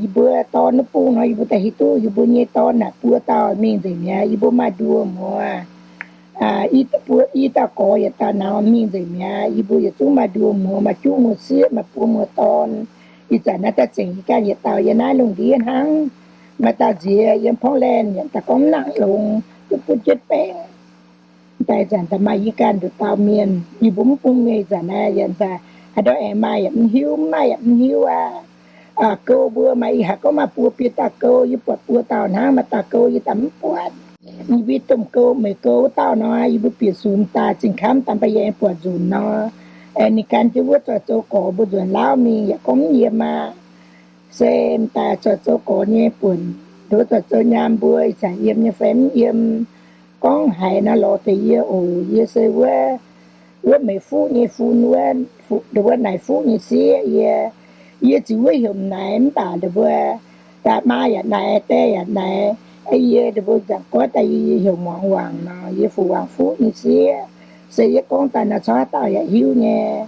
Yie mbuo dorn wuov bung nor yie mbuo daaih hiuv duqv yie mbuo nyei dorn naaic buo dauh mingh nzengc mi'aqv. Yie mbuo maaih nduoh muoz, i dauh gorx yietc dauh nauz mingh nzengc mi'aqv. Yie mbuo yietc zungv maaih nduoh muoz, maaih juqv muoz sieqv, maaih buo muoz dorn. Ih zanc naaiv daaih zengc yie ganh yietc dauh yiem naaiv lungh ndiev hnangv. Maaih dauh nziex yiem Portland yaac daaih gorngv mv nangc longx, duqv butv jienv baengc. Daaih zanc daaih maaih yie ganh nduqc dauh mienh, yie mbuo mv bung mienh zanc naaiv yaac daaih haaix ndau aengx maaih yaac mv hiuv, mv maaih yaac mv hiuv aqv. Gouv mbuo maaih, ih haiz gorngv maaih buo biei dauh gouv, yie buatc buo dauh hnangv, maaih dauh gouv yie daaih mv buatc. Yie mbuo domh gouv, meih gouv wuov dauh nor, yie mbuo bieqc sunx daaih zinh kamv daaih mbac yie aengx buatc nzunc nor, ninh gan jienv wuov zoih zoux gorx mbuo nzuonx lauv mingh yaac gorngv mv yiem aqv. Se daaih zoih zoux gorx nyei buonc, nduov zoih zoux nyaam mbuo ih zanc yiem nyei fai mv yiem. Gorngv haiz nor lorz deix yie oc. Yie se wuov, wuov meih fuqv nyei fun, wuov naaic fuqv nyei sieqv yie. Yie ziux wuov heuc naaic mv baac nduov mbuo, daaih maa yaac naaic, die yaac naaic. Yie nduov mbuo nzaangc goiv daaih yie heuc muangx wangc nor, yie fu wangc fuqv nyei sieqv. Se yie gorngv daaih nor corc haaix dauh yaac hiuv nyei.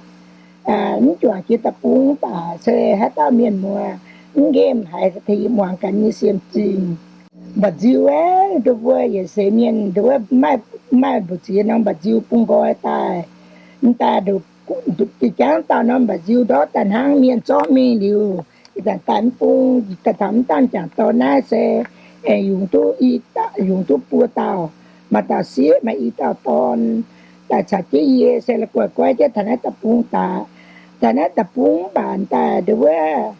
Mv juangc jiex da'bung mv baac se haaix dauh mienh muoz mv nqemh haiz tengx yie muangx gaax nyei siem zingh. Mba'nziu aeqv, nduov mbuo yietc seix mienh nduov maaih mbu'ziex norm mba'nziu bung nqoi daaih. M'daaih jiex jangv dauh norm mba'nziu ndortv daaih hnangv mienh zorqv mingh liuz, ih zanc daaih mv bung, daaih taux mv dauh m'jangc dorn naaiv se aengx yungz duqv i, yungz duqv buo dauh. Maaih dauh sieqv, maaih i dauh dorn. Daaih caux jienv yie se la'guaih goiv jienv taux naaiv da'bung daaih. Taux naaiv da'bung mv baac daaih nduov wuov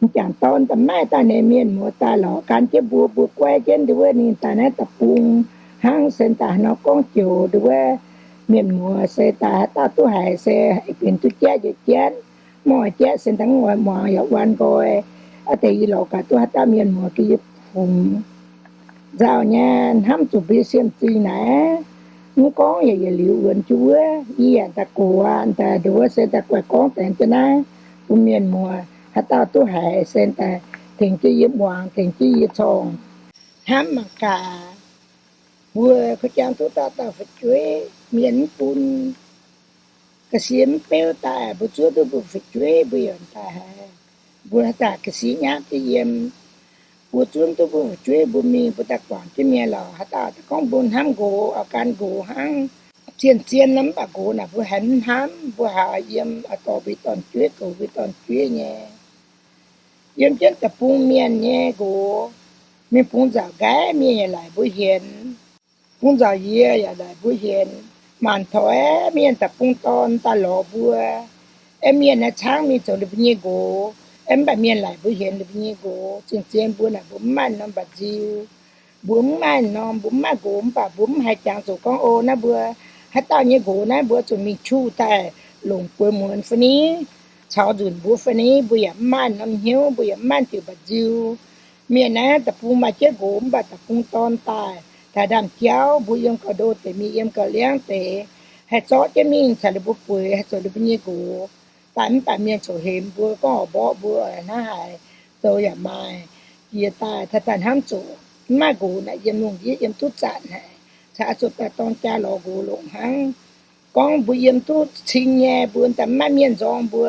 m'jangc dorn daaih maiv daaih, ninh mienh muoz daaih lorz gan jienv mbuo, mbuo goiv jienv nduov wuov ninh daaih naaiv da'bung hnangv. Se daaih haaix nor gorngv joux nduov wuov mienh muoz se daaih haaix dauh duqv haiz se benx duqv jatv njiec jatv, mv oix jatv se daaih mv oix muangx yaac waan nqoi. Aa deix yie lorz gaax duqv haaix dauh mienh muoz gaax yie fungx nzauh nyei hnamv zuqc mbuo siem zingh naaic. Mv gorngv yaac yietc liuz wuonx jienv wuov, yie yaac daaih gox aqv. Daaih nduov wuov se daaih guaix gorngv deix jienv naaiv bun mienh muoz haaix dauh duqv haiz se daaih tengx jienv yie muangx, tengx jienv yie corngh. Hnamv mangc gaax, mbuo kuv jangx duqv dauh dauh fu'jueiv, mienh mv bun, ga'sie mv beuv daaih, mbuo zuov duqv mbuo fu'jueiv mbuo yaac daaih haiz. Mbuo haaix zanc ga'sie nyaqv jienv yiem, mbuo zuov duqv mbuo fu'jueiv mbuo mingh, mbuo daaih guangc jienv mienh lorqc. Haaix dauh daaih gorngv mbuo hnamv nqox, oix gan nqox hnangv. Zien-zien nor mv baac nqox naaic mbuo haiz mv hnamv, mbuo haiz yiem oix dorh mbuo dorn-jueiv, goux mbuo dorn-jueiv nyei. Yiem jienv da'bung mienh nyei nqox, mingh bungx nzauc nqaiv mienh yaac laaic mbuo hienx. Bungx nzauc yie yaac laaic mbuo hienx. Maanc toix mienh da'bung dorn daaih lorz mbuo. Aeqv, mienh naaiv caangv mingh zoux ninh mbuo nyei nqox. Aeqv, mv baac mienh laaic mbuo hienx ninh mbuo nyei nqox. Zien-zien mbuo naaic mbuo mv maaih norm mba'nziu. Mbuo mv maaih norm, mbuo mv maaih nqox mv baac mbuo mv haiz jangx zuqc gorngv, o, naaiv mbuo haaix dauh nyei nqox naaiv mbuo zuqc mingh juqv daaih longc buoz muonz fai ni, caux nzunc mbuo fai ni, mbuo yaac mv maaih norm hnyouv, mbuo yaac mv maaih diuc mba'nziu. Mienh naaiv da'bung maaih jienv nqox mv baac da'bung dorn daaih, daaih ndaamv-jauv, mbuo yiem gauh ndo deix, mienh yiem gauh liangv deix, haih zorqv jienv mingh caux ninh mbuo bueix, haih zoux ninh mbuo nyei nqox. Daaih mv baac mienh ziouc hemx mbuo, gorngv oix mborqv mbuo hnangv haaix, zoux yaac maaih. Jiex daaih, daaih hnamv zuqc mv maaih nqox naaic yiem lungh ndiev yiem duqv zanc haic. caux zuqc daaih dorng jaa lorz nqox longc hnangv. Gorngv mbuo yiem duqv cing nyei, mbuo daaih maiv maaih mienh nzorng mbuo,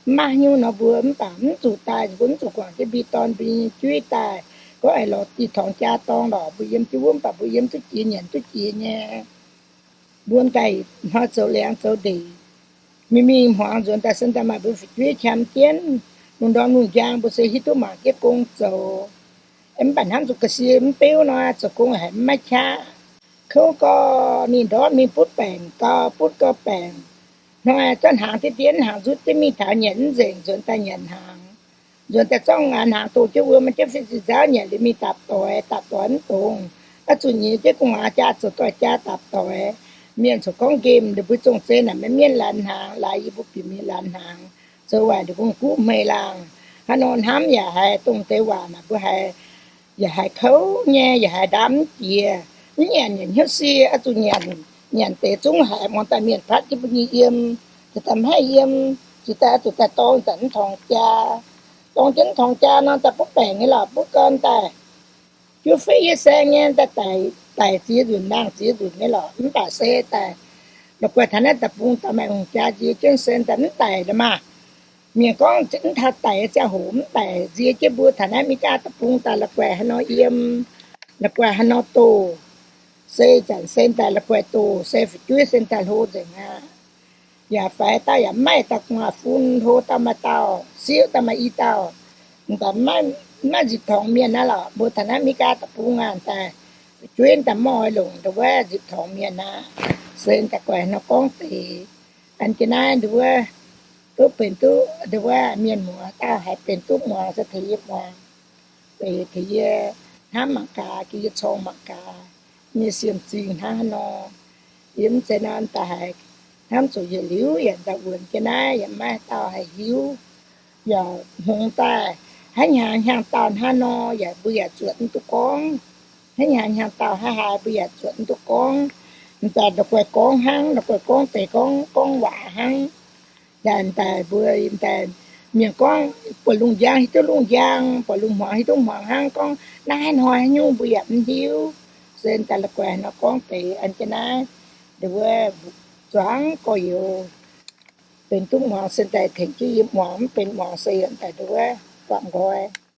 maiv maaih haaix nyungc nor mbuo mv baac mv zuqc daaih, mbuo mv zuqc guangc jienv mbi dorn mbi nyei jueiv daaih. Gorngv aengx lorz diqc torngx jaa dorng lorqc, mbuo yiem jienv wuov mv baac mbuo yiem duqv jiex nyanc duqv jiex nyei. Mbuo daaih hnoi zoux liangx zoux ndeic, mingh mingh hmuangx nzuonx daaih se daaih maaih mbuo fu'jueiv qam jienv, lungh ndorm lungh njang mbuo se hiuv duqv mangc jienv gong zoux. Mv baac hnamv zuqc ga'sie mv beuv nor, zoux gong haiz mv maiv qaqv. Kouv gau, ninh ndortv mingh butv baengc gau, butv gau baengc. Hnoi zorqv hnaangx deix dien hnaangx nzutv jienv mingh taux nyanc mv nzengc, nzuonx daaih nyanc hnaangx. Nzuonx daaih zorqv aax hnaangx doh jienv wuom, maaih jienv fih ziex nzauv nyanc liuz mingh dapc doix, dapc doix mv dongz. Oix zuqc nyiex jienv gu'nguaaz jaa zoux doix-jaa dapc doix. Mienh corc gorngv nqemh ninh mbuo zong-zeiv naaic maiv mienv laanh hnaangx, laaix yie mbuo bieqc mingh laanh hnaangx. Zoux waaic ninh mbuo guv hmei laangh. Hnangv nor hnamv yaac haiz dongh deix waac naaic mbuo haiz yaac haiz kouv nyei, yaac haiz ndaam mv jiex. Mv nyanc nyanc hnyouv sie, oix zuqc nyanc, nyanc deix zungv haiz muangx daaih mienh patv jienv mbuo nyei yiem. Ziouc daaih mv haih yiem, ziouc daaih oix zuqc daaih dorng daaih mv torngx jaa. Dorng jienv mv torngx jaa nor, daaih butv baengc nyei lorqc, butv gau daaih juov feiv yietv saeng nyei, daaih daic ziex nzunc laangh ziex nzunc nyei lorqc. Mv baac se daaih la'guaih taux naaiv deic-bung daaih maaih hungh jaa nzie jienv se daaih mv daic la'maah. Mienh gorngv mv taux daic ziangh hoc mv daic, nzie jienv mbuo taux naaiv Meigaa deic-bung daaih la'guaih haaix nor yiem, la'guaih haaix nor doh. Se zanc se daaih la'guaih doh, se fu'jueiv se daaih hlo nzengc aqv. Yaac faix dauh yaac maiv maaih dauh gu'nguaaz-fun, hlo dauh maaih dauh, siouv dauh maaih i dauh. Mv baac maiv nzipc torngx mienh naaiv lorqc. Mbuo taux naaiv Meigaa deic-bung aqv, daaih fu'jueiv daaih mv oix longc ndongc wuov nzipc torngx mienh aqv. Se daaih guaih haaix nor gorngv deix. An jienv naaiv ndongc wuov, duqv benx duqv ndongc wuov mienh muoz dauh haiz benx duqv muangx se tengx yie muangx, beic tengx yie hnamv mangc gaax, gengh yie corng mangc gaax, nyei siemv-zingh hnangv haaix nor. Yie mv zeiz nor daaih haiz hnamv zuqc yietc liuz yaac daaih wuonx jienv naaiv yaac maiv dauh haih hiuv. Yaac hngongx daaih, haaix hnyangx hnyangx-daauh hnangv nor yaac mbuo yaac zuotc mv duqv gorngv. Haaix hnyangx hnyangx-daauh haaix haaix mbuo yaac zuotc mv duqv gorngv. M'daaih la'guaih gorngv hnangv, la'guaih gorngv deix gorngv, gorngv waac hnangv. Yaac m'daaih mbuo m'daaih mienh gorngv buatc lungh njang hiuv duqv lungh njang, buatc lungh hmuangx hiuv duqv hmuangx hnangv. Gorngv naaiv hnoi haaix nyungc mbuo yaac mv hiuv. Se m'daaih la'guaih nor gorngv deix an jienv naaiv, ndongc wuov zuangx gorx-youz benx duqv muangx se daaih tengx jienv yie muangx, mv benx muangx se yaac m'daaih ndongc wuov guangc nqoi.